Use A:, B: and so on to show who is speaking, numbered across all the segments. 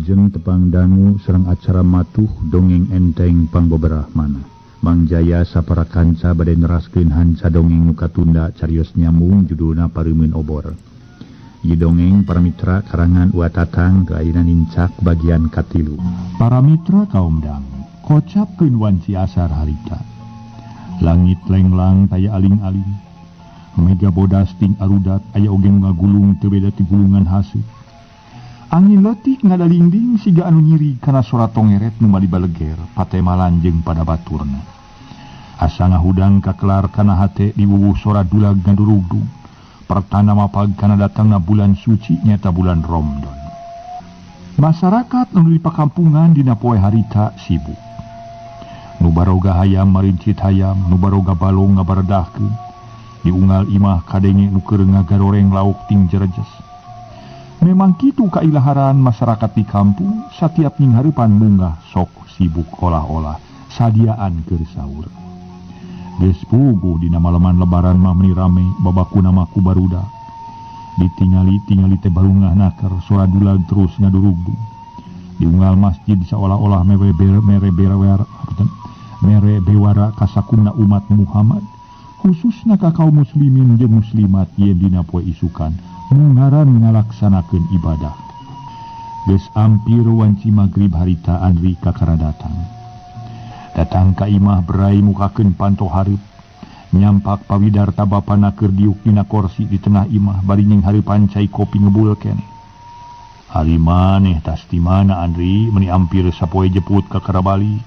A: Wilujeng tepang dangu sareng acara matuh dongeng enteng pangboberahmana. Mang Jaya sapara kanca bade neraskeun hanca dongeng nu katunda carios nyambung judulna Pareumeun Obor. Ieu dongeng para mitra karangan Wa Tatang ayeuna nincak bagian katilu. Para mitra kaum dangu, kocapkeun wanci asar harita. Langit lenglang taya aling-aling. Mega bodas ting arudat aya oge nu ngagulung teu beda ti gulungan haseut. Angin leutik ngadalingding siga anu nyiri kana sora tongeret nu balibaleger patemalan jeung pada baturna. Asa ngahudang kakelar kana hate diwuwuh sora dulag ngadurugdug. Pertanda mapag kana datangna bulan suci nyata bulan Ramadan. Masyarakat nu di pakampungan dina poe harita sibuk. Nu baroga hayam marincit hayam, nu baroga balong ngabaredahkeun. Diunggal imah kadenge nu keur ngagaroreng lauk ting jerejes. Memang kitu kailaharan masyarakat di kampung satiap nyinghareupan munggah sok sibuk olah-olah sadiaan keur sahur. Geus puguh dina malaman lebaran mah meuni rame babakuna mah ku barudak. Ditingali-tingali teh barungah naker sora dulag terus ngadurugdug. Diunggal masjid saolah-olah mere bewara kasakumna umat Muhammad khususna ka kaum muslimin jeung muslimat yen dina poe isukan mungaran ngalaksanakeun ibadah. Geus ampir wanci magrib harita Andri kakara datang. Datang ka imah berai mukakeun panto hareup. Nyampak pawidarta bapana keur diuk dina korsi di tengah imah bari nyinghareupan cai kopi ngebul keneh. Ari maneh tas di mana Andri meuni ampir sapoe jeput kakara balik.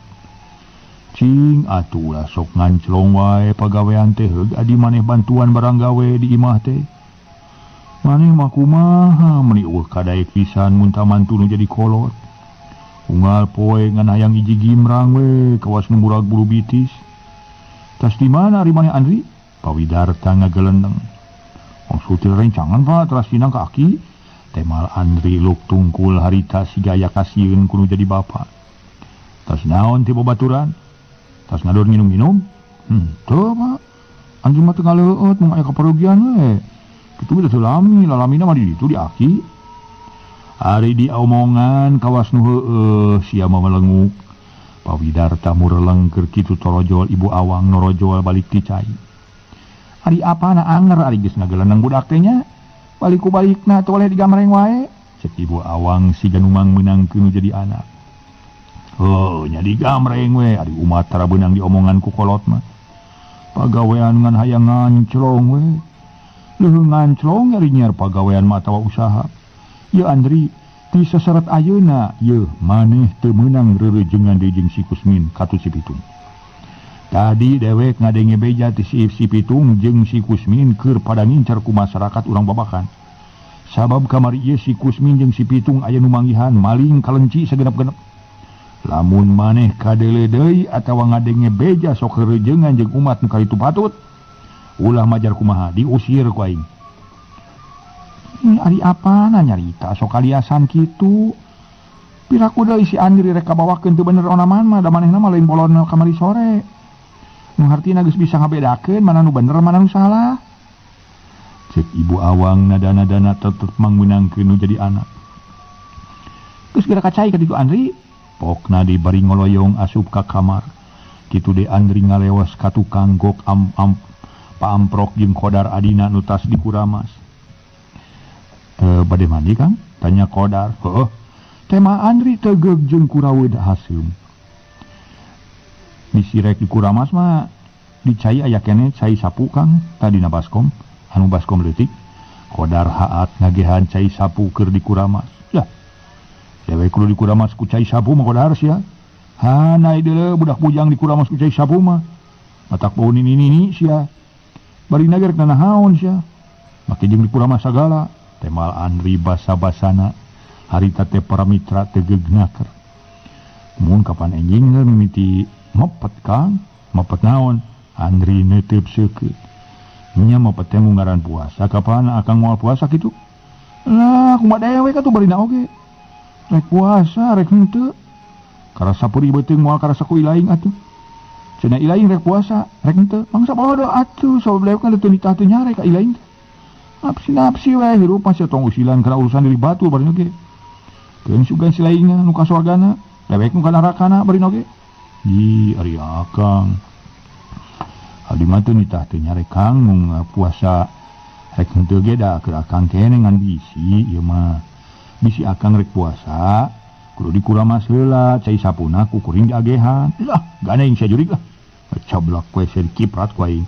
A: Cing atuh lah sok nganclong wae pagawean teh heug adi maneh bantuan barang gawe di imah teh. Maneh mah kumaha meuni eueuh kadaek pisan mun tamantu nu jadi kolot. Unggal poe ngan hayang hiji gimrang we kawas nu murag bulu bitis. Tas di mana ari maneh Andri? Pawidarta ngagelendeng. Wong sutil rencangan Pak teras dinang ka aki. Temal Andri luk tungkul harita siga aya kasieun kudu jadi bapa. Tas naon ti babaturan? Tas ngador nginum-nginum? Teu Pak. Andri mah teu ngaleueut mung aya kaparugian we. Kitu ge teu lami, lalamina mah di ditu di aki. Ari diomongan kawas nu heueuh sia mah melenguk. Pawidarta mureleng keur kitu torojol ibu awang norojol balik ti cai. Ari apana anger ari geus ngageleneng budak teh nya. Balik ku balikna teu oleh digamreng wae. Cek ibu awang siga nu mangmeunangkeun nu jadi anak. Heuh nya digamreng we ari umat tara beunang diomongan ku kolot mah. Pagawean ngan hayang nganclong we. Leuheung nganclong ari nyiar pagawean mah atawa usaha. Ye Andri, ti seseret ayeuna yeuh maneh teu meunang reurejengan deui jeung si Kusmin katu si Pitung. Tadi dewek ngadenge beja ti si Pitung jeung si Kusmin keur pada ngincar ku masyarakat urang babakan. Sabab kamari ieu si Kusmin jeung si Pitung aya nu manggihan maling kalenci sagenep-genep. Lamun maneh kadele deui atawa ngadenge beja sok reurejengan jeung umat nu kalitu patut, ulah majar kumaha diusir ku aing. Ari apana nyarita sok kaliasan kitu. Piraku deui si Andri rek kabawakeun teu bener onaman mah da manehna mah lain bolon kamari sore. Nu hartina geus bisa ngabedakeun mana nu bener mana nu salah. Cek ibu awang nada-nadana tetep mangmeunangkeun nu jadi anak. Geus geura ka cai ka ditu Andri. Pokna di bari ngoloyong asup ka kamar. Kitu de Andri ngalewas ka tukang gok am paamprok jeung Kodar adina nu tas dikuramas. Bade mandi Kang? Tanya Kodar. Heuh. Tema Andri tegeug jeung kuraweud haseum. Disirek di kuramas mah dicai aya keneh cai sapu Kang, tadina baskom, anu baskom leutik. Kodar haat ngagehan cai sapu keur dikuramas. Lah. Dewek kudu dikuramas ku cai sapu mah Kodar sia. Ha naik deuleu budak bujang dikuramas ku cai sapu mah. Matak bau nini-nini sia. Bari nager kana naon sia. Make jeung dikuramas sagala. Temal Andri basa-basana harita teh para mitra tegeug naker. Mun kapan enjing mimiti mepet Kang, mepet naon? Andri neuteup seukeut. Nya mepet teh munggaran puasa kapan akang moal puasa kitu? Lah kumaha dewek atuh barina oge. Rek puasa rek henteu. Karasa puri beuteung moal karasa ku ilaing atuh. Cenah ilaing rek puasa rek henteu. Mangsa bodoh atuh sabab dewek kan teu nitah teu nyare ka ilaing teh. Napsi-napsi we hirup masih tong usilan kana urusan diri batur bari oge. Keun sugan si lainna nu ka sorgana, dewek nu ka narakana bari oge. Di ari akang. Abdi mah teu nitah teu nyarek Kang mung puasa rek henteu ge da keur akang keneh ngan bisi ieu mah. Bisi akang rek puasa kudu dikuramas heula cai sapuna ku kuring diagehan. Lah, gandeng sia jurig lah. Cablak we sia dikiprat ku aing.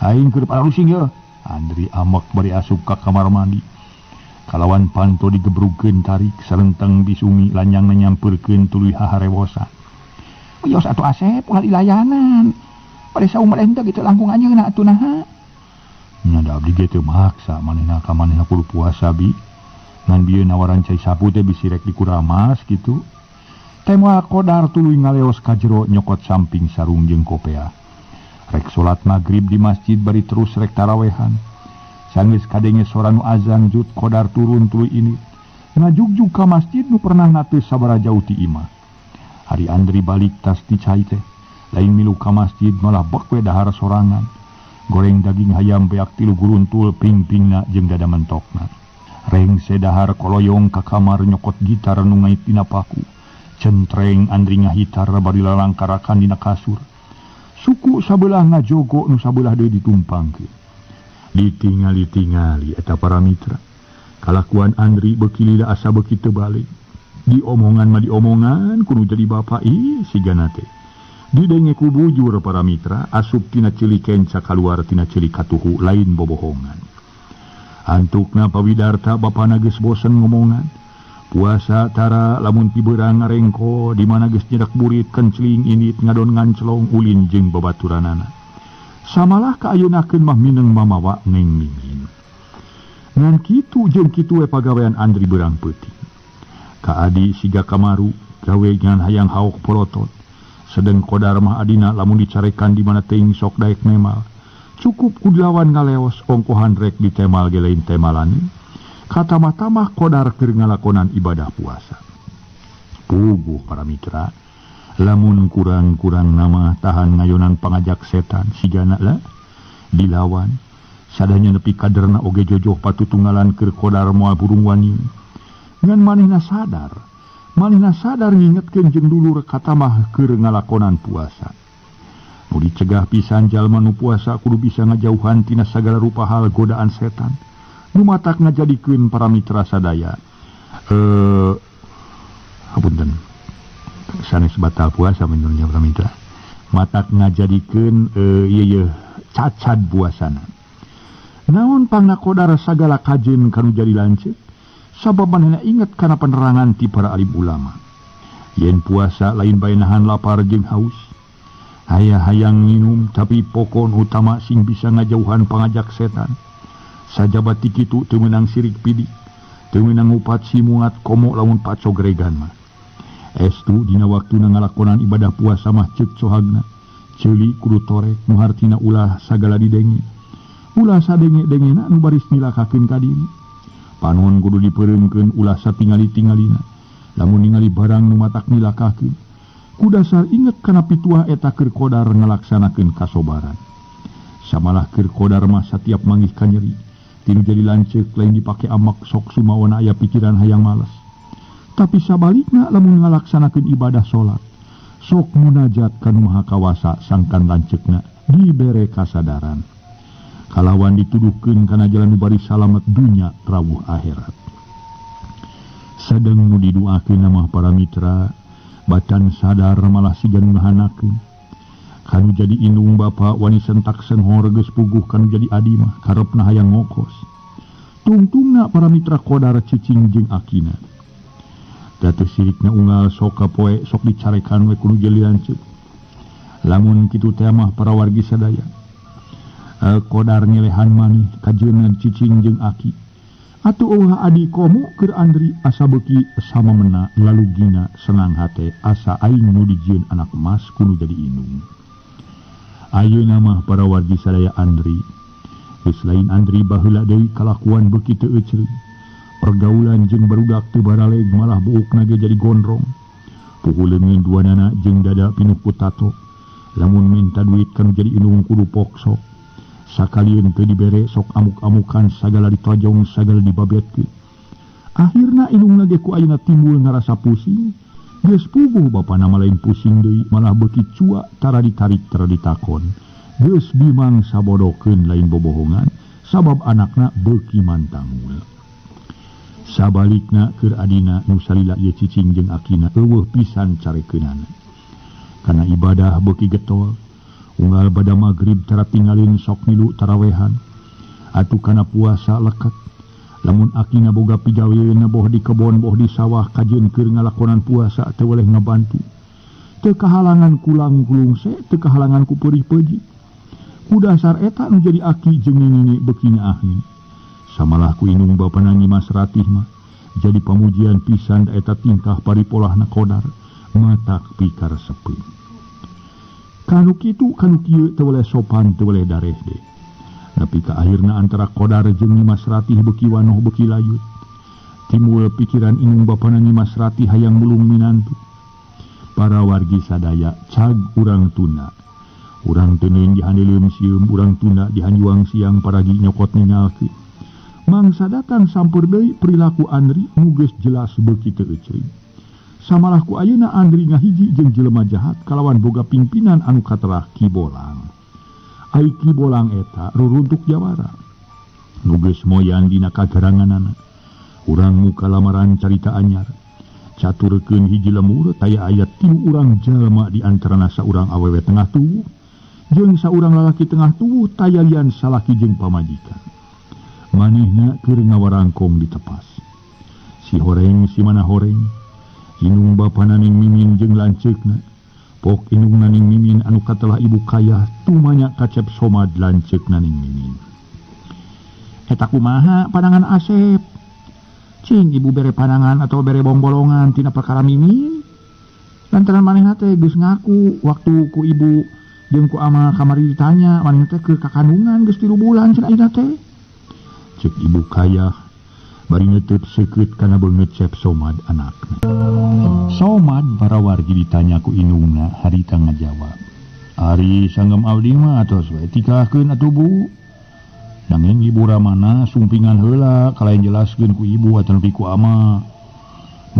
A: Aing keur pararusing yeuh. Andri amek bari asup ka kamar mandi. Kalawan panto digebrugkeun tarik sarenteng bisumi lanyangna nyampeurkeun tuluy haharewosan. Wios atuh Asep ulah dilayanan. Bari saumur henteu kitu langkung anjeunna atuh naha. Nya da abdi ge teu maksa manehna ka manehna kudu puasa bi. Ngan bieu nawaran cai sapu teh bisi rek dikuramas kitu. Teh moal Kodar tuluy ngaleos ka jero nyokot samping sarung jeung kopea. Rek salat magrib di masjid bari terus rek tarawehan. Sanggeus kadenge sora nu azan jut Kodar turun tuluy ini. Ngajugjug ka masjid nu pernah teu sabaraha jauh ti imah. Ari Andri balik tas ti cai teh. Lain milu ka masjid malah bek we dahar sorangan. Goreng daging hayam beak 3 guruntul ping-pingna jeung dada mentokna. Rengse dahar koloyong ka kamar nyokot gitar nu ngait dina paku. Centreng Andri ngahitar bari lalangkarakan dina kasur. Suku sabelah ngajogo nu sabelah deui ditumpangkeun. Ditingali-tingali eta para mitra. Kalakuan Andri beuki lila asa beuki teu balik. Diomongan mah diomongan kudu jadi bapa ih sigana teh. Didenge ku bujur para mitra asup tina ceuli kenca kaluar tina ceuli katuhu lain bobohongan. Antukna Pawidarta bapana geus bosen ngomongan. Puasa tara lamun tibeurang ngarengko di mana geus nyedak burit kencling indit ngadon nganclong ulin jeung babaturanana. Samalah ka ayeunakeun mah mineng mamawa neng mimin. Ngan kitu jeung kitu we pagawean Andri beurang peuting. Ka adi siga kamaru gawe ngan hayang haok polotot. Sedeng Kodar mah adina lamun dicarekan di mana teuing sok daek memal. Cukup kudilawan ngaleos ongkohan rek ditemal ge lain temalane. Katamah-tamah Kodar keur ngalakonan ibadah puasa. Puguh para mitra, lamun kurang-kurang nama tahan ngayonan pangajak setan sigana lah dilawan. Sadanya nepi kaderna oge jojoh patutunggalan keur Kodar moal burung wani. Ngan manehna sadar, manehna sadar ngingetkeun jeung dulur katamah keur ngalakonan puasa. Nu dicegah pisan jalma nu puasa kudu bisa ngajauhan tina sagala rupa hal godaan setan. Nu matak ngajadikeun para mitra sadaya. Hapunten. Sanes batal puasa menurutnya para mitra. Matak ngajadikeun ieu cacad puasana. Naon pangna Kodar sagala kajeun kanu jadi lanceuk? Sabab manehna inget kana penerangan ti para alim ulama. Yen puasa lain bae nahan lapar jeung haus. Aya hayang minum tapi pokon utama sing bisa ngajauhan pangajak setan. Sajaba ti kitu teu meunang sirik pidik, teu meunang ngupat simungat komo lamun pacogregan mah. Estu dina waktuna ngalakonan ibadah puasa mah ceuk sohagna. Ceuli kudu torek nu hartina ulah sagala didenge. Ulah sadenge-dengena nu baris nilakakeun ka diri. Panon kudu dipeureumkeun ulah satingali-tingalina. Lamun ningali barang nu matak nilakakeun, ku dasar inget kana pituah eta keur Kodar ngalaksanakeun kasobaran. Samalah keur Kodar mah satiap manggih ka nyeri, tinu jadi lanceuk lain dipake amak sok sumawana aya pikiran hayang males. Tapi sabalikna lamun ngalaksanakeun ibadah salat, sok munajat ka Nu Maha Kawasa sangkan lanceukna dibere kasadaran. Kalawan dituduhkeun kana jalan nu bari salamet dunya rawuh akhirat. Sadeng nu diduakeun mah para mitra, batan sadar malah siga nu ngahanakeun. Kanu jadi indung bapa wani sentak senghor geus puguh kanu jadi adi mah karepna hayang ngokos. Tungtungna para mitra Kodar cicing jeung akina. Da teu sirikna unggal sok kapoe sok dicarekan we kudu jadi lanceuk. Lamun kitu teh mah para wargi sadaya. Kodar ngelehan maneh kajeunna cicing jeung aki. Atuh eueuh adi komo keur Andri asa beuki samamena lalu gina senang hate asa aing nu dijieun anak emas kudu jadi indung. Ayeuna mah para wargi sadaya Andri. Geus lain Andri baheula deui kalakuan beuki teu eucreun. Pergaulan jeung barudak teu baraleg malah buukna ge jadi gondrong. Puhu leungeun duanana jeung dada pinuh ku tato. Lamun minta duit kanu jadi indung kudu pokso. Sakalieun teu dibere sok amuk-amukan sagala ditojong sagala dibabetkeun. Akhirna indungna ge ku ayeuna timbul ngarasa pusing. Geus puguh bapana mah lain pusing deui malah beuki cua tara ditarik tara ditakon. Geus bimang sabodokeun lain bobohongan sabab anakna beuki mantangul. Sabalikna keur adina nu salila ieu cicing jeung akina eueuh pisan carekeunana. Kana ibadah beuki getol, unggal bada magrib tara tingalin sok milu tarawehan. Atuh kana puasa leket. Lamun akina boga pigaweuna boh di kebon boh di sawah kajeun keur ngalakonan puasa teu weleh ngabantu. Teu kahalangan kulang kulungse, teu kahalangan ku peurih peji. Ku dasar eta nu jadi aki jeung nini beuki nyaahni. Samalah ku indung bapana Nyimas Ratih mah jadi pamujian pisan da eta tingkah paripolahna Qodar matak pikaresepeun. Kanu kitu kanu kieu teu weleh sopan teu weleh dareh de. Nepi ka akhirna antara Qodar jeung Nyimas Ratih beuki wanoh beuki layut. Timbul pikiran indung bapana Nyimas Ratih hayang mulung minantu. Para wargi sadaya cag urang tuna. Urang teuning dihandileum sieum, urang tuna dihanjuang siang paragi nyokot ningalkeun. Mangsa datang sampeur deui perilaku Andri nu geus jelas beuki teu eceuy. Samalah ku ayeuna Andri ngahiji jeung jelema jahat kalawan boga pimpinan anu katelah Ki Bolang. Ai Ki Bolang eta ruruntuk jawara. Nu geus moyan dina kagaranganana. Urang muka lamaran carita anyar. Caturkeun hiji lemur taya aya 3 urang jalma di antarana saurang awewe tengah tuwuh jeung saurang lalaki tengah tuwuh taya lian salaki jeung pamajikan. Manehna keur ngawarangkong ditepas. Si horeng si mana horeng. Indung bapana ning Mimin jeung lanceukna. Pok indungna ning Mimin anu katelah ibu kayah tumanya kacep Somad lanceukna ning Mimin. Eta kumaha pandangan Asep? Cing ibu bere pandangan atau bere bongbolongan tina perkara Mimin? Lantaran manehna teh geus ngaku waktu ku ibu jeung ku ama kamari ditanya manehna teh keur kakandungan geus 3 bulan cenah ayeuna teh. Cek ibu kayah bari ngetep seukeut kana beungeut Cep Somad anakna. Somad para wargi ditanya ku indungna harita ngajawab. Ari sanggem abdi mah atos we tikahkeun atuh Bu. Nanging ibu ramana sumpingan heula kalayan jelaskeun ku ibu atanapi ku ama.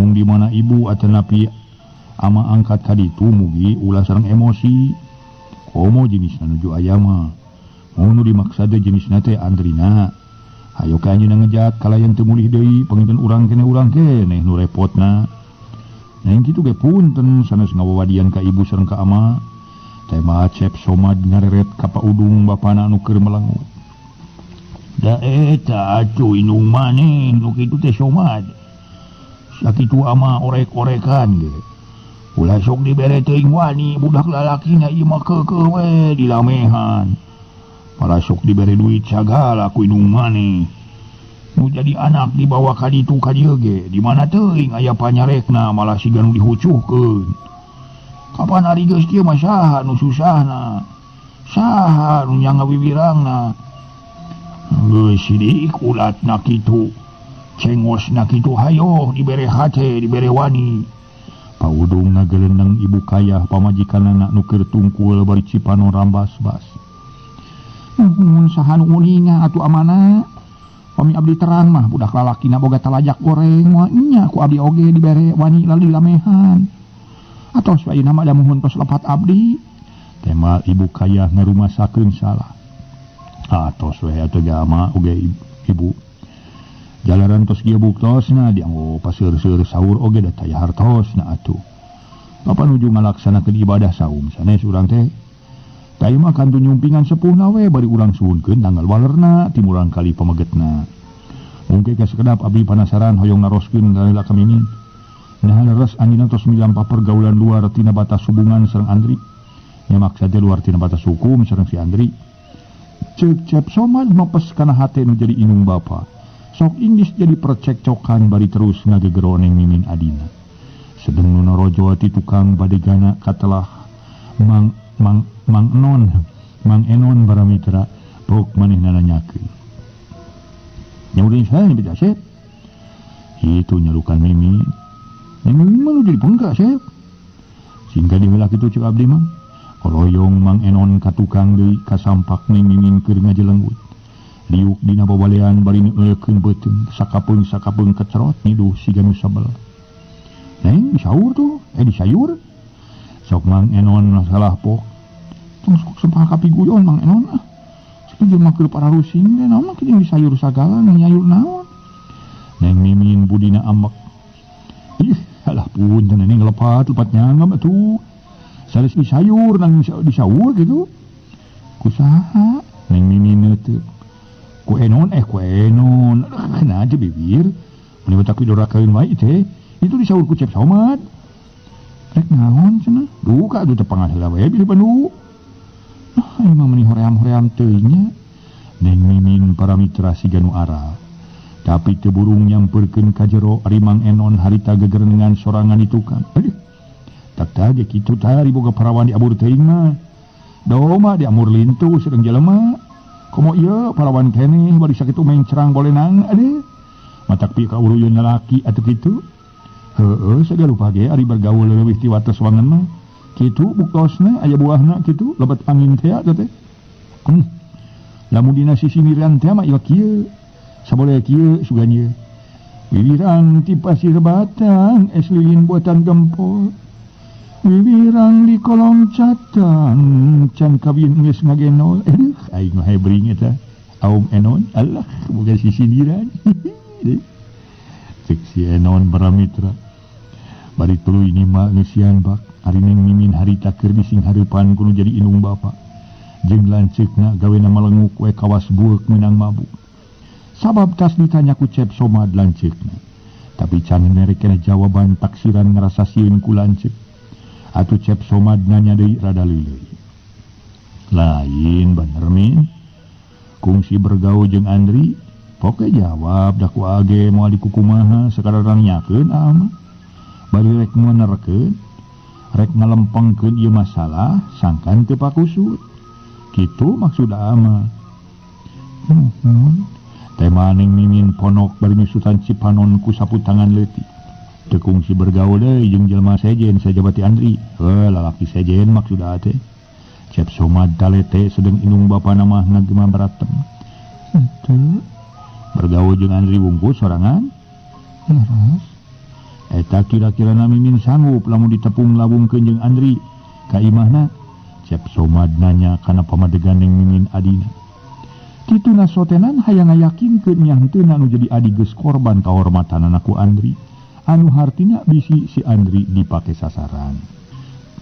A: Mung di mana ibu atanapi ama angkat ka ditu mugi ulah sareng emosi. Komo jenisna nuju aya mah. Mun nu dimaksa teh jenisna teh Andrina. Ayo ka anjeunna ngejat kalayan teu mulih deui panginten urang keneh nu repotna. Neng kitu ge punten sanes ngawawadian ka ibu sareng ka ama. Tema Cep Somad ngareret ka paudung bapana anu keur melengut. Da eta atuh indung maneh nu kitu teh Somad. Sakitu ama orek-orekan ge. Ulah sok dibere teuing wani budak lalakina ieu mah keukeuh we dilamehan. Malah sok dibere duit sagala ku indung maneh. Nu jadi anak dibawa ka ditu ka dieu ge, di mana teuing aya panyarekna malah siga nu dihucuhkeun. Kapan ari geus kieu mah saha nu susahna? Saha nu nyangawibirangna? Geus sidik ulatna kitu. Cengosna kitu hayoh dibere hate, dibere wani. Paudung ngageleneng ibu kayah pamajikanana nu keur tungkul bari cipano rambas-bas. Nuhun saha nu uninga atuh amana. Pami abdi terang mah budak lalakina boga talajak goreng moal nya ku abdi oge dibere wani lalu dilamehan. Atos ayeuna mah da muhun tos lepat abdi. Tema ibu kayah ngarumasakeun salah. Atos we atuh jama oge ibu. Jalaran tos kieu buktosna dianggo paseur-seur saur oge da taya hartosna atuh. Kapan nuju ngalaksanakeun ibadah saum sanes urang teh. Tah mah kantun nyumpingan sepuhna we bari urang suhunkeun tanggal walerna timurang kali pamegetna. Mungkin ka sakedap abdi panasaran hoyong naroskeun ka ka Mimin. Nah leres anjeunna tos milampah pergaulan luar tina batas hubungan sareng Andri. Nya maksa teh luar tina batas hukum sareng si Andri. Ceuk Cep Somad mapes kana hate nu jadi indung bapa. Sok inggis jadi percekcokan bari terus ngagegeroning Mimin adina. Sedeng nu norojo ti tukang badegana katelah Mang Mang Mang Enon, Mang Enon para mitra, pok manehna nanyakeun. Nyaurin saya nih beda Sep. Itu nyalukan Mimin. Mimin mah nu jadi pengka Sep. Singka diheula kitu ceuk abdi mah. Koloyong Mang Enon ka tukang deui kasampak ning Mimin keur ngajelenggut. Liuk dina babalean bari neukeun beuteung sakapeung-sakapeung kecerot nyiduh siga nu sabel. Neng disaur tuh, disayur. Sok Mang Enon salah pok. Tong sok sempah kapiguyon Mang Enon ah. Sakieu jelema keur pararusing teh naon mah kieu disayur sagala nyayur naon. Neng Mimin budina ambek. Ih, alah punten neng lepat-lepat nyanggap atuh. Sanes disayur nang disaur gitu. Kusaha Neng Mimin teu. Ku Enon ku Enon. Kena aja bibir. Meni batak didorakaeun wae teh. Itu disaur ku Cep Somad. Rek naon cenah? Duka atuh tepangan heula we bilih pandu. Ah, ieu mah meni hoream-hoream teuing nya. Neng Mimin para mitra siga nu aral. Tapi teu burung nyamperkeun ka jero ari Mang Enon harita gegerengan sorangan di tukang. Aduh. Tak tah ge kitu tah ari boga parawan di abur teuing mah. Doma di amur lintu sareng jelema. Komo ieu parawan keneh bari sakitu mencrang bolenang aduh. Matak pi ka uruyun lalaki atuh kitu. Heueuh sagala rupa ge ari bergaul leuwih ti wates wangen mah. Kitu buktosna aya buahna kitu lebat angin teh atuh teh. Lamun dina sisiniran teh mah ieu kieu. Saboleh kieu sugan ieu. Wiwirang ti pasir batang es lilin buatan gempol. Wiwirang di kolong catang can kawin geus ngagenol. Aduh aing mah hebring eta. Aum Enon Allah boga sisindiran. Cek si Enon para mitra. Bari tuluy nyimak ngeusian bak ari Neng Mimin harita keur bising hareupan kudu jadi indung bapa. Jeung lanceukna gawena malenguk we kawas bueuk meunang mabuk. Sabab tas ditanya ku Cep Somad lanceukna. Tapi can mere kena jawaban taksiran ngarasa sieun ku lanceuk. Atuh Cep Somad nanya deui rada leuleui. Lain bener Min. Kungsi bergaul jeung Andri, poke jawab da ku age moal dikukumaha sakadar nanyakeun ama. Bari rek menerkeun, rek ngalempengkeun ieu masalah sangkan teu pakusut. Kitu maksud ama. Tema Neng Mimin ponok bari nyusutan cipanon ku sapu tangan leutik. Teu kungsi bergaul deui jeung jelema sejen sajabati Andri. Heuh lalaki sejen maksud teh. Cep Somad talete sedeng indung bapana mah ngagema baratem. Henteu. Bergaul jeung Andri wungkul sorangan. Leres. Eta kira-kira na Mimin sanggup lamun ditepung lawungkeun jeung Andri ka imahna. Cep Somad nanya kana pamadegan Neng Mimin adina. Kituna sotenan hayang ngayakinkeun nya henteu nu jadi adi geus korban kahormatanana ku Andri. Anu hartina bisi si Andri dipake sasaran.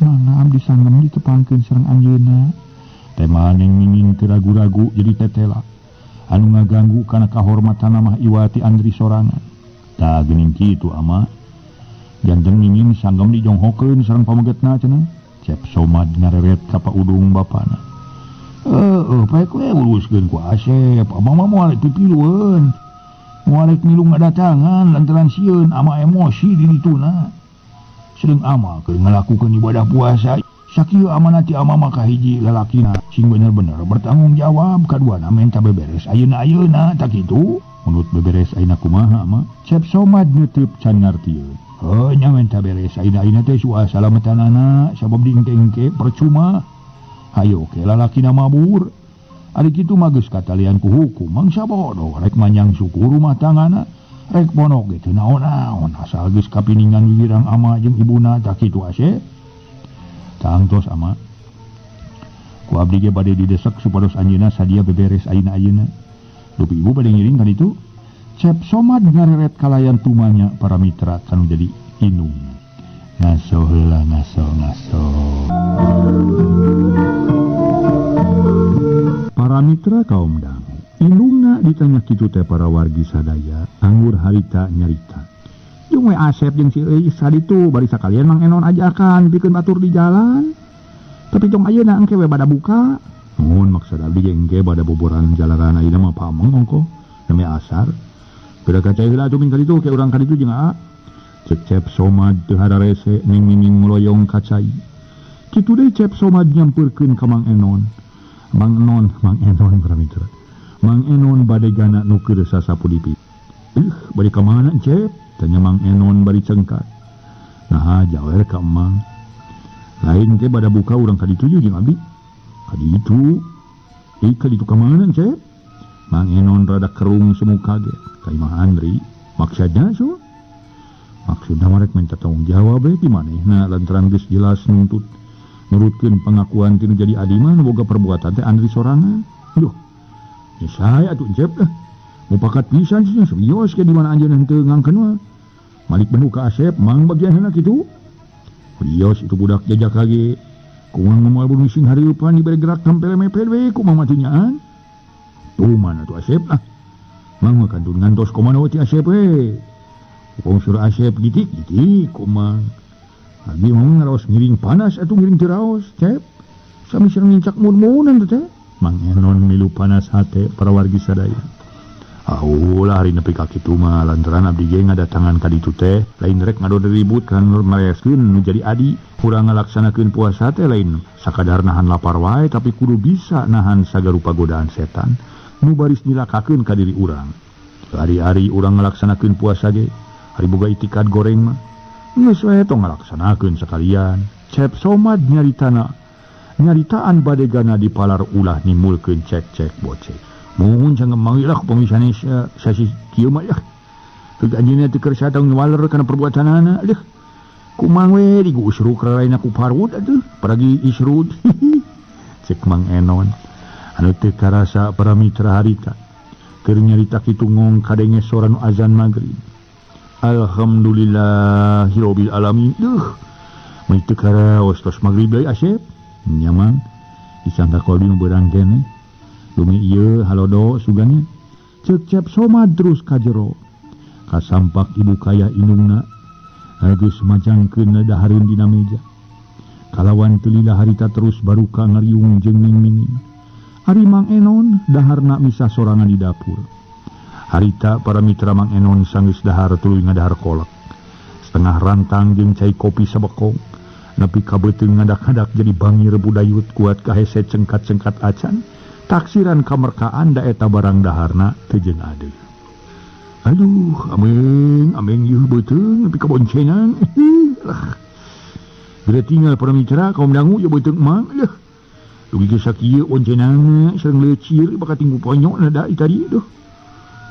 A: Mangga abdi sanggem ditepangkeun sareng anjeunna. Tema Neng Mimin teu ragu-ragu jadi tetela. Anu ngaganggu kana kahormatanna mah iwati Andri sorangan. Tah geuning kitu ama. Janten Mimin sanggem dijonghokeun sareng pamegetna cenah. Cep Somad ngareret ka paudung bapana. Heueuh paek we uruskeun ku Asep. Abang mah moal pipilueun. Moal rek milu ngadatangan lantaran sieun ama emosi di dituna. Sedeng ama keur ngalakukeun ibadah puasa. Sakieu amanah ti ama mah kahiji lalakina sing bener-bener bertanggung jawab kaduana menta beberes ayeuna-ayeuna tak kitu. Menurut beberes ayeuna kumaha ama? Cep Somad neuteup can ngartieun. Heuh nya menta beres ayeuna-ayeuna teh suasalametanana sabab diengke-engke percuma. Hayo ke lalakina mabur. Ari kitu mah geus katalian ku hukum mangsa bodoh rek manyang suku rumah tanggana. Rek ponok ge teu naon-naon asal geus kapiningan wiwirang ama jeung ibuna tak kitu ase. Tangtos ama. Ku abdi ge bade didesek supados anjeunna sadia beberes ayeuna-ayeuna. Dupi ibu bade ngiring ka ditu. Cep Somad ngareret kalayan tumanya para mitra kanu jadi indung. Ngaso heula ngaso ngaso. Para mitra kaum dangu. Indungna ditanya kitu teh para wargi sadaya anggur harita nyarita. Jeung we Asep jeung si Euis saditu bari sakalian Mang Enon ajakan pikeun batur di jalan. Tapi tong ayeuna engke we bada buka. Nuhun maksud abdi ge engke bada boboran jalaran ayeuna mah pameng ongkoh neme asar. Beda ka cai heula atuh min kaditu ke urang kaditu jeung aa. Cek Cep Somad teu hararese Neng Mimin ngoloyong ka cai. Kitu deui Cep Somad nyampeurkeun ka Mang Enon. Mang Enon, Mang Enon para mitra. Mang Enon badegana nu keur sasapu di pipi. Ih, bade ka mana Cep? Tanya Mang Enon bari cengkat. Naha jawer ka emang. Lain teh bada buka urang ka ditu jeung abdi. Ka ditu. Ih, ka ditu ka mana Cep? Mang Enon rada kerung semu kaget ka Imah Andri. Maksudna so? Maksudna marek minta tanggung jawab we ti manehna lantaran geus jelas nuntut nurutkeun pengakuan tinu jadi adi mah nu boga perbuatan teh Andri sorangan. Duh. Ya saya atuh Encep lah. Mupakat pisan cenah serius ke di mana anjeun henteu ngangkeun mah. Malik benu ka Asep mang bagianna kitu. Serius itu budak jajak lagi. Kumaha moal bunuh sing hareupan dibere gerak tampil mepet we kumaha mah teu nyaan. Tuh mana tuh Asep lah. Mang mah kantun ngantos komando ti Asep we. Upang surah Asep gitik gitik kumaha. Lagi mau ngaraos ngiring panas atuh ngiring teu raos, Cep. Sami sareng nincak mun-munan teh. Mang Enon milu panas hate para wargi sadaya. Aulah hari nepi ka kitu mah lantaran abdi ge ngadatangan ka ditu teh lain rek ngadon ribut kan mareskeun nu jadi adi. Urang ngalaksanakeun puasa teh lain sakadar nahan lapar wae tapi kudu bisa nahan sagarupa godaan setan nu baris nilakakeun ka diri urang. Ari-ari urang ngalaksanakeun puasa ge hari boga itikad goreng mah geus we tong ngalaksanakeun sakalian. Cep Somad nyaritana nyaritaan badegana dipalar ulah nimbulkeun cek-cek bocek. Mun jangan manggil lah pemisahnya sasi kieu mah lah. Teu anjeunna teu kersa tong waler kana perbuatanana leuh. Kumang we digusruk raraina ku parut atuh, paragi isrut. Cek Mang Enon anu teu karasa para mitra harita. Keur nyarita kitu ngong kadenge sora nu azan magrib. Alhamdulillahirabbil alamin. Duh. Mun teu karaos tos magrib deui Asep. Nya Mang disangka kolbi beurang keneh. Lumi ieu halodo suganya. Cek Cep Somad terus ka jero. Kasampak ibu kaya indungna geus majangkeun dahareun dina meja. Kalawan teu lila harita terus baruka ngariung jeung mingming. Ari Mang Enon daharna misah sorangan di dapur. Harita para mitra Mang Enon sanggeus dahar tuluy ngadahar kolak. Setengah rantang jeung cai kopi sabekong. Nepi ka beuteung ngadak-ngadak jadi bangir budayut kuat kahese cengkat-cengkat acan. Taksiran kamerkaan da eta barang daharna teu jeung adeuh. Aduh, ameng, ameng ieu beuteung nepi ka boncengan. Lah. Geura tinggal para mitra kaum dangu ieu beuteung mang leuh. Dugi ge sakieu boncengan sareng leucir bakal tinggu ponyok na da tadi duh.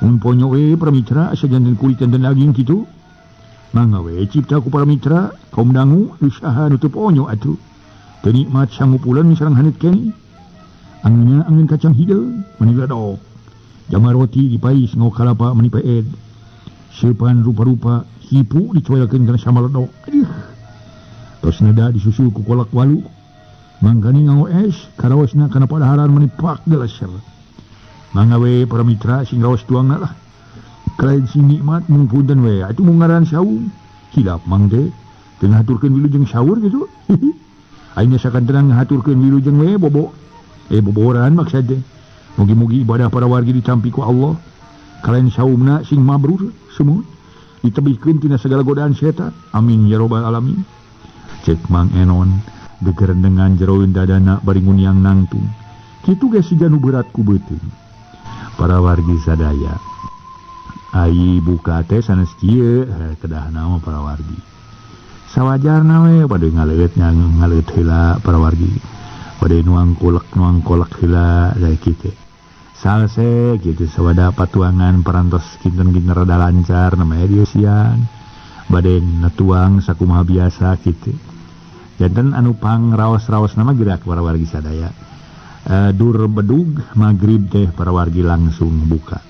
A: Mun ponyok we para mitra asa janten kulit janten daging kitu. Mangga we cipta ku para mitra kaum dangu usaha nu teu ponyok atuh. Teu nikmat sangupulan sareng haneut keneh. Anginnya angin kacang hideung meni ledok. Jamar roti dipais ngau kalapa meni peed. Seupan rupa-rupa hipu dicoelkeun kana sambal ledok. Aduh. Tos neda disusul ku kolak walu. Mangkani nganggo es karaosna kana padaharan meni pak geleser. Mangga we para mitra sing raos tuangna lah. Kalain sing nikmat mung punten we atuh mung ngaran saung. Hilap mang teh teu ngahaturkeun wilujeng sahur kitu. Ayeuna sakantenan ngahaturkeun wilujeng we bobo. Boboran maksud teh. Mugi-mugi ibadah para wargi ditampi ku Allah. Kalain saumna sing mabrur semua ditebihkeun tina segala godaan setan. Amin ya robbal alamin. Cek Mang Enon degerendengan jeroeun dadana bari nguniang nangtung. Kitu ge siga nu berat ku beuteung. Para wargi sadaya. Ai buka teh sanes kieu kedahna mah para wargi. Sawajarna we bade ngaleut ngaleut heula para wargi. Bade nuang kolak heula da kitu. Salse kitu sawada patuangan parantos kinten-kinten rada lancar namanya dieusian. Bade natuang sakumaha biasa kitu. Janten anu pangraos-raos nama gerak para wargi sadaya. Dur bedug magrib teh para wargi langsung buka.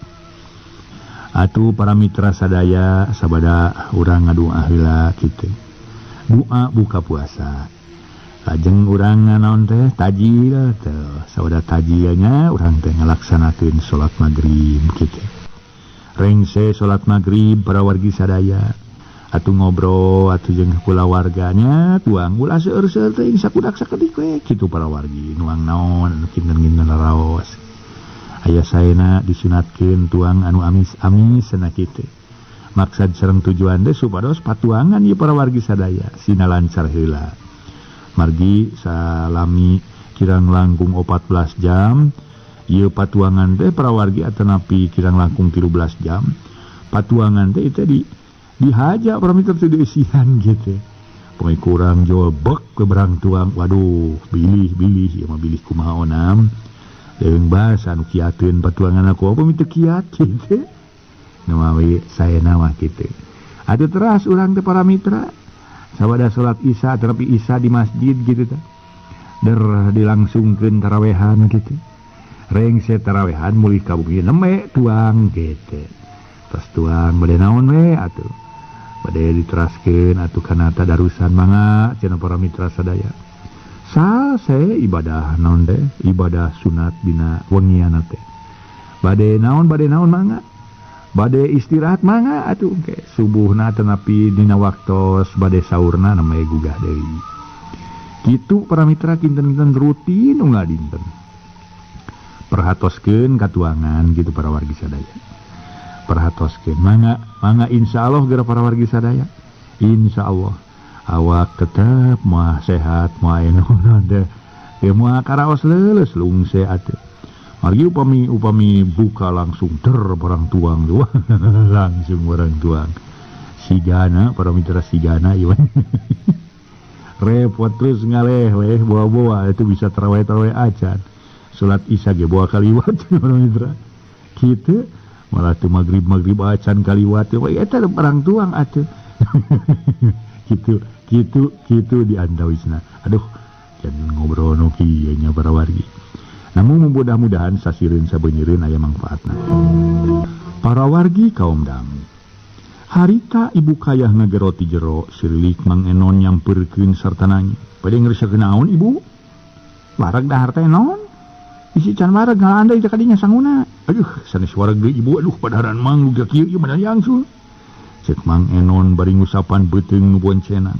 A: Atuh para mitra sadaya sabada urang ngadua heula kitu. Doa buka puasa. Lajeng urang naon teh tajil teh sabada tajilnya urang teh ngalaksanakeun salat magrib kitu. Rengse salat magrib para wargi sadaya atuh ngobrol atuh jeung kulawarganya tuang ulah seueur-seueur teh sakudak sakedik we kitu para wargi nuang naon anu kinten-kinten raos. Aya saena disunatkeun tuang anu amis-amis cenah kitu. Maksad sareng tujuan teh supados patuangan ieu para wargi sadaya sina lancar heula. Margi salami kirang langkung 14 jam ieu patuangan teh para wargi atanapi kirang langkung 13 jam patuangan teh itu dihaja para mitra teh dieusian gitu. Poe kurang jobek ke berang tuang waduh bilih-bilih ieu mah bilih kumaha onam. Deung bahasa nu kiateun patuangan aku apa teu kiat kitu. Namawi saya nama kitu. Atuh teras urang teh para mitra. Sabada salat Isya terapi Isya di masjid gitu teh. Der dilangsungkeun tarawehan gitu. Rengse tarawehan mulih ka bumi neme tuang gitu. Tos tuang bade naon we atuh. Bade diteraskeun atuh kana tadarusan mangga cenah para mitra sadaya. Salse ibadah naon teh? Ibadah sunat dina wengiana teh. Bade naon mangga. Bade istirahat mangga atuh engke subuhna tetapi dina waktos bade saurna namanya gugah deui. Kitu para mitra kinten-kinten rutin unggal dinten. Perhatoskeun katuangan gitu para wargi sadaya. Perhatoskeun mangga mangga insyaallah geura para wargi sadaya. Insyaallah awak tetep moal sehat moal eno teh. Teu moal karaos leuleus lungse atuh. Margi upami buka langsung ter barang tuang langsung barang tuang. Sigana para mitra sigana ieu. Repot terus ngaleh weh bawa-bawa itu bisa tarawih-tarawih acan. Salat Isya ge bawa kaliwat para mitra. Kitu malah teu magrib-magrib acan kaliwat we eta barang tuang atuh. Kitu di antawisna. Aduh, jangan ngobrol nu kieu nya para wargi. Namun mudah-mudahan sasireun sabeunyereun aya mangfaatna. Para wargi kaum dangu. Harita ibu kayah ngageroti jero sirilik Mang Enon nyamperkeun sarta nanya. Bade ngeureuskeun naon ibu? Wareg dahar teh naon? Isi can wareg ngalaan deui teh kadinya sanguna. Aduh, sanes wareg deui ibu. Aduh, padaharan mang nu kieu ieu mah yangsul. Cek Mang Enon bari ngusapan beuteung nu boncenang.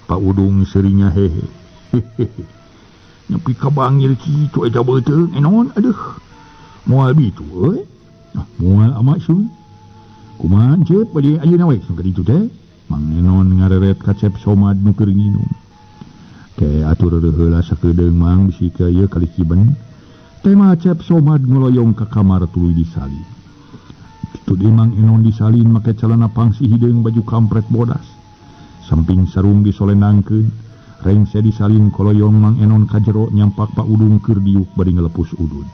A: Pak Udung seurinya hehe. Nepi ka bangil kitu eta beuteung Enon aduh. Moal bitu euy. Nah, moal amak sun. Kumaha ceuk bade ayeuna we ka ditu teh. Mang Enon ngareret ka Cep Somad nu keur nginum. Ke atur heula sakedeung mang bisi ka ieu kalikiben. Tema Cep Somad ngoloyong ka kamar tuluy disalin. Kitu deui Mang Enon disalin make calana pangsi hideung baju kampret bodas. Samping sarung disolenangkeun. Rengse disalin koloyong Mang Enon ka jero nyampak Pak Udung keur diuk bari ngalepus udud.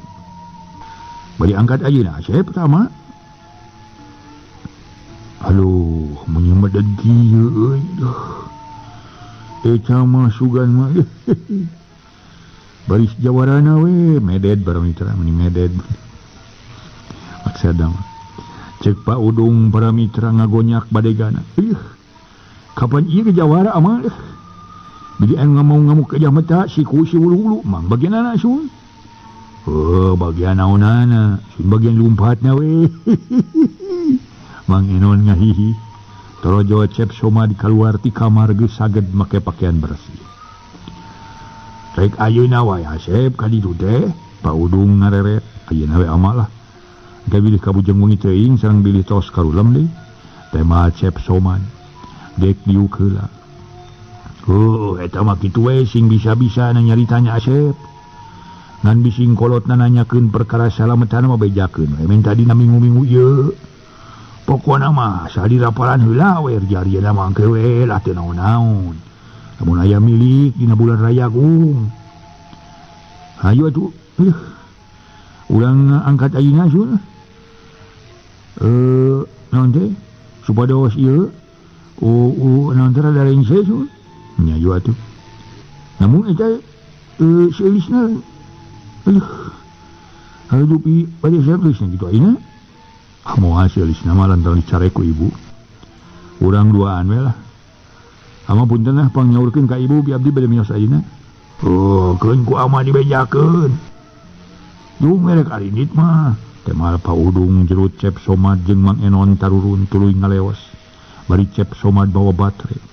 A: Bari angkat ayeuna Asep pertama. Aduh, menyemedeg kieu euy. Duh. Eta mah sugan mah. Baris jawarana we meded para mitra meni meded. Maksada mah. Cek Pak Udung para mitra ngagonyak badegana. Ih. Kapan ieu ke jawara amah? Jadi anu ngamuk-ngamuk ke mata siku si ulu-ulu mang bagian anak sun. Oh, bagian naonana, sun bagian lumpatna we. Mang Enon ngahihi. Torojo Cep Somad kaluar ti kamar geus saged make pakaian bersih. Rek ayeuna wae Asep ka ditu teh, Pak Udung ngareret, ayeuna we ama lah. Engke bilih kabujeng wengi teuing sareng bilih tos karulem deui. Tema Cep Somad dek diuk heula. Oh, eta mah kitu we sing bisa-bisa nyaritanya Asep. Ngan bising kolotna nanyakeun perkara salametan mah bejakeun we minta dina minggu-minggu ieu. Pokona mah sadirapalan heula we jariana mah engke we lah teu naon-naon. Lamun aya milik dina bulan raya gung. Hayu atuh. Urang angkat ayeuna sun. Naon teh? Supados ieu. Oh, naon teh rada rengse sun. Nya yu atuh. Namun eta si Elisna aduh. Hayu pi bade servisna kitu ayeuna. Ah moal si Elisna mah lantaran dicare ku ibu. Urang duaan we lah. Ama punten lah pangyaurkeun ka ibu bi abdi bade mios ayeuna. Oh, keun ku ama dibejakeun. Duh merek arindit mah. Teh mah Pak Udung jerut Cep Somad jeung Mang Enon tarurun tuluy ngaleos. Bari Cep Somad bawa baterai.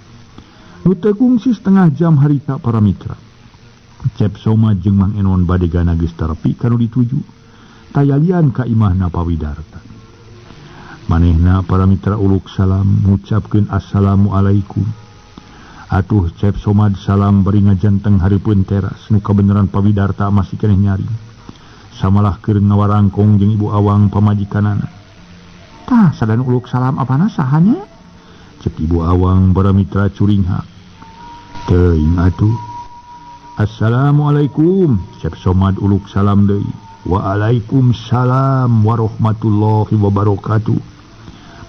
A: Nu teu kungsi setengah jam harita para mitra. Cep Somad jeung Mang Enon badegana geus tarepi ka nu dituju. Tayalian ka imahna Pawidarta. Manehna para mitra uluk salam ngucapkeun assalamualaikum. Atuh Cep Somad salam bari ngajanteng hareupeun teras nu kabeneran Pawidarta masih keneh nyaring. Samalah keur ngawarangkong jeung Ibu Awang pamajikanana. Tah sadan uluk salam apana sahanya? Cek Ibu Awang para mitra curinghak. Teuing atuh. Assalamualaikum. Cep Somad uluk salam deui. Waalaikumsalam warahmatullahi wabarakatuh.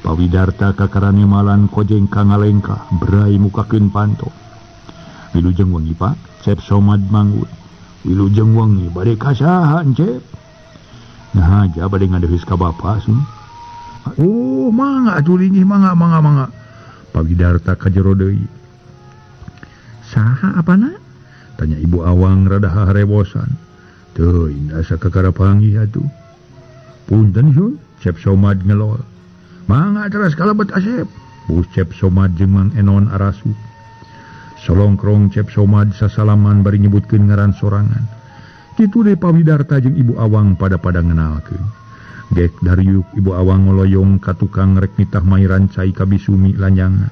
A: Pawidarta kakarane malan kojeng ka ngalengkah brai mukakeun panto. Wilujeng wengi Pak, Cep Somad manggut. Wilujeng wengi bade ka saha Encep? Nah aja bade ngadeheus ka bapa sun. Oh mangga atuh linggih mangga mangga mangga. Pawidarta ka jero deui. Saha apana? Tanya Ibu Awang rada harewosan. Teuing asa kakara panggih atuh. Punten sun, Cep Somad ngelol. Mangga teras kalebet Asep. Bu Cep Somad jeung Mang Enon arasup. Solongkrong Cep Somad sasalaman bari nyebutkeun ngaran sorangan. Kitu deui Pawidarta jeung Ibu Awang pada-pada ngenalkeun. Gek dariuk Ibu Awang ngoloyong ka tukang rek nitah mairan cai ka Bisumi lanyangna.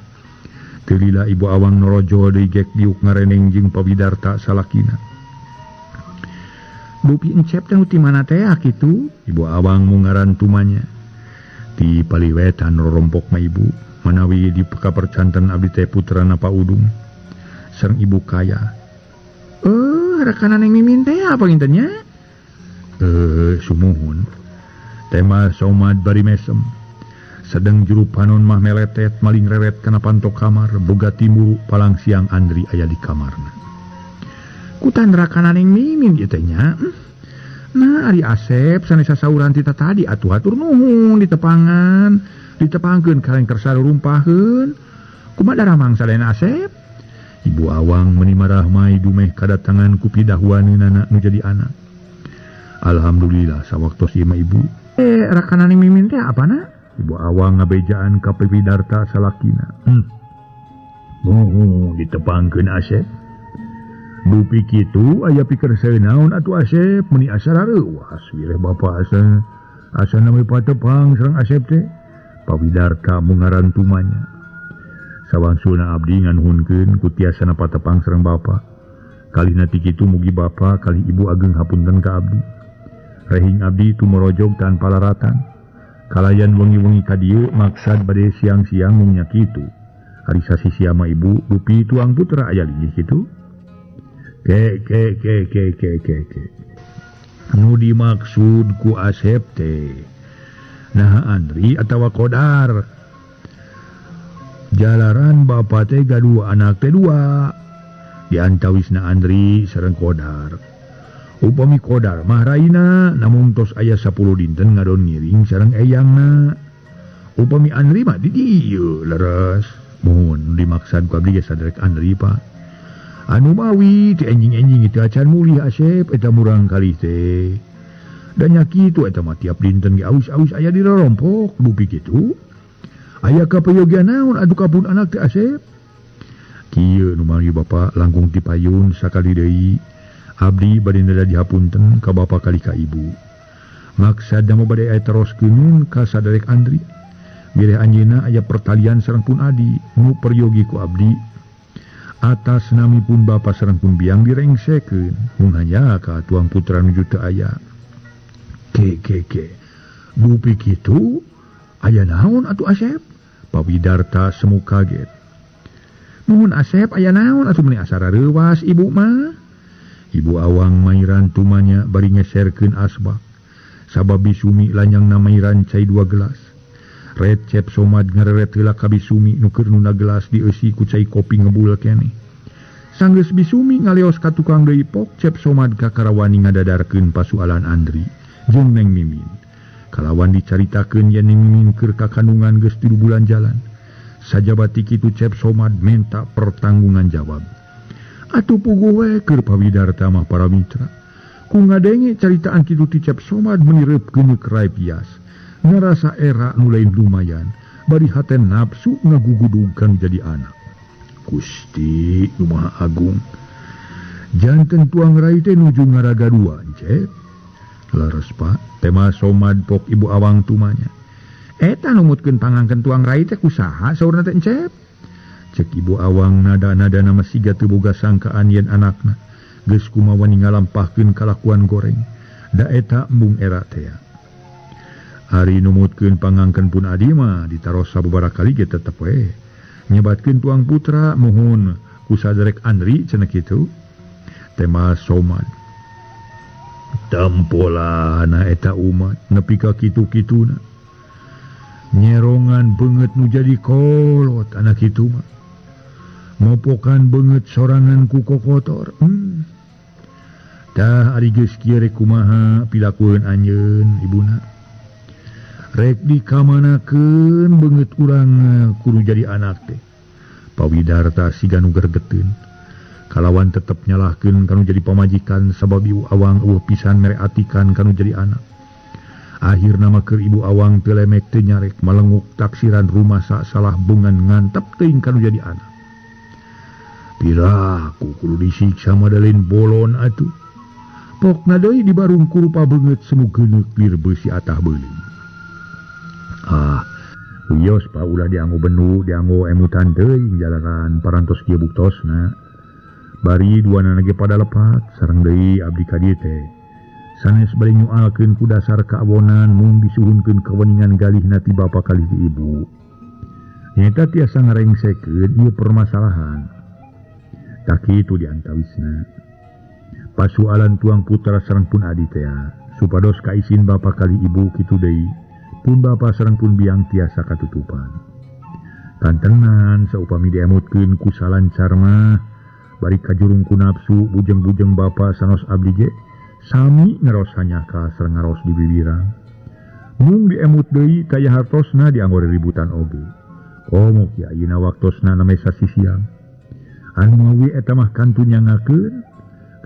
A: Teu lila Ibu Awang norojol deui gek diuk ngareneng jeung Pawidarta salakina. Dupi Encep teh ti mana teh kitu? Ibu Awang mungaran tumanya. Di paliwetan rorompok ma ibu, manawi di kapercanten abdi teh putrana Pak Udung sareng ibu kaya. Rekanan yang mimin teh apa intennya? Sumuhun. Tema Somad bari mesem. Sedang juru panon mah meletet maling reret kana panto kamar, boga timur palang siang Andri aya di kamarna. Kutan rekanan yang mimin ieu teh nya. Nah, ari Asep sanes sasauran ti tadi atuh hatur nuhun ditepangan, ditepangkeun kaleng kersa rumpaheun. Kumaha daramang sadayana Asep? Ibu Awang meuni marahmai dumeh kadatangan ku pidahuaneunana nu jadi anak. Alhamdulillah sawaktos ieu mah ibu. Rakanan mimin teh apana? Ibu Awang ngabejaan ka Pawidarta salakina. Nuhun ditepangkeun Asep. Dupi kitu aya pikir saya naon atuh Asep meuni asa rareuwas wireh bapa asa asa nami patepang sareng Asep teh. Pawidarta mungaran tumanya. Sawangsulna abdi nganuhunkeun ku tiasana patepang sareng bapa. Kalihna ti kitu mugi bapa kali ibu ageng hapunten ka abdi. Rehing abdi tumorojog tanpa laratan. Kalayan wengi-wengi ka dieu maksad bade siang-siang mung nya kitu. Ari sasisia mah ibu dupi tuang putra aya linggih kitu. Ke ke ke ke ke ke ke. Nu dimaksud ku Asep teh nah Andri atawa Kodar. Jalaran bapa teh gaduh anak teh dua. Diantawisna Andri sareng Kodar. Upami Kodar mah raina namun tos aya 10 dinten ngadon ngiring sareng eyangna. Upami Andri mah di dieu leres. Mun dimaksud ku abdi ge saderek Andri Pak. Anu mawi ti enjing-enjing itu acan mulih Asep eta murang kali teh. Dan nya kitu eta mah tiap dinten ge aus-aus aya di rorompok dupi kitu. Aya kapayogian naon atuh kapun anak teh Asep? Kieu nu manggi bapa langkung ti payun sakali deui. Abdi bade nada dihapunten ka bapa kali ka ibu. Maksad mah bade aya teroskeun ka saderek Andri. Bilih anjeunna aya pertalian sareng pun adi nu peryogi ku abdi. Atas nami pun bapa sareng pun biang direngsekeun mun hanya ka tuang putra nuju teu aya. Ke ke ke. Dupi kitu aya naon atuh Asep? Pawidarta semu kaget. Nuhun Asep aya naon atuh meuni asa rareuwas ibu mah? Ibu Awang mairan tumanya bari ngeserkeun asbak. Sabab Bisumi lanyangna mairan cai 2 gelas. Red Cep Somad ngareret heula ka Bisumi nu keur nunda gelas dieusi ku cai kopi ngebul keneh. Sanggeus Bisumi ngaleos ka tukang deui pok Cep Somad kakarawani ngadadarkeun pasualan Andri jeung Neng Mimin. Kalawan dicaritakeun yen Neng Mimin keur kakandungan geus 3 bulan jalan. Sajabati kitu Cep Somad menta pertanggungan jawab. Atuh puguh we keur Pawidarta mah para mitra. Ku ngadenge caritaan kitu ti Cep Somad meuni reup geuneuk rai pias. Ngarasa era nu lain lumayan, bari hate nafsu ngagugudugkan jadi anak. Gusti nu Maha Agung. Janten tuang rai teh nuju ngaraga dua, Encep. Leres Pak, tema Somad pok Ibu Awang tumanya. Eta numutkeun pangangkeun tuang rai teh kusaha saurna teh Encep? Cek Ibu Awang nada-nada nama siga teu boga sangkaan yen anakna geus kumaha wani ngalampahkeun kalakuan goreng. Da eta embung era teh. Ari numutkeun pangangkeun pun adi mah ditaros sababaraha kali ge tetep we. Nyebatkeun tuang putra muhun ku saderek Andri cenah kitu. Tema Somad. Tampolana eta umat nepi ka kitu-kituna. Nyerongan beungeut nu jadi kolot anak kitu mah. Mopokan beungeut sorangan ku kokotor. Tah ari geus kieu rek kumaha pilakueun anjeun ibuna. Rek dikamanakeun beungeut urang kudu jadi anak teh. Pawidarta siga nu gergeteun. Kalawan tetep nyalahkeun kanu jadi pamajikan sabab Ibu Awang eueuh pisan mere atikan kanu jadi anak. Akhirna mah keur Ibu Awang teu lemek teu nyarek malenguk taksiran rumasa salah bungan ngantep teuing kanu jadi anak. Piraku kudu disiksa madalin bolon atuh. Pokna deui dibarung ku rupa beungeut semu geuneuk lir beusi atah beuleum. Ah, wios pa ulah dianggo benu, dianggo emutan teuing jalanan parantos kieu buktosna. Bari duanana ge pada lepat sareng deui abdi ka dieu teh. Sanes bade nyualkeun ku dasar kaawonan mung disuhunkeun kaweningan galihna ti bapa kalih ti ibu. Nyaeta tiasa ngarengsekeun ieu permasalahan. Tah kitu diantawisna. Pasualan tuang putra sareng pun adi teh supados kaisin bapa kalih ibu kitu deui. Pun bapa sareng pun biang tiasa katutupan. Kantenan saupami diemutkeun ku salancar mah bari kajurung ku nafsu bujeng-bujeng bapa sanos abdi ge sami ngaros hanyaka sareng ngaros di bibiran. Mung diemut deui kaya hartosna dianggo ributan oge. Komo ki ayeuna waktosna name sasisiang. Anu mawi eta mah kantun nyangakeun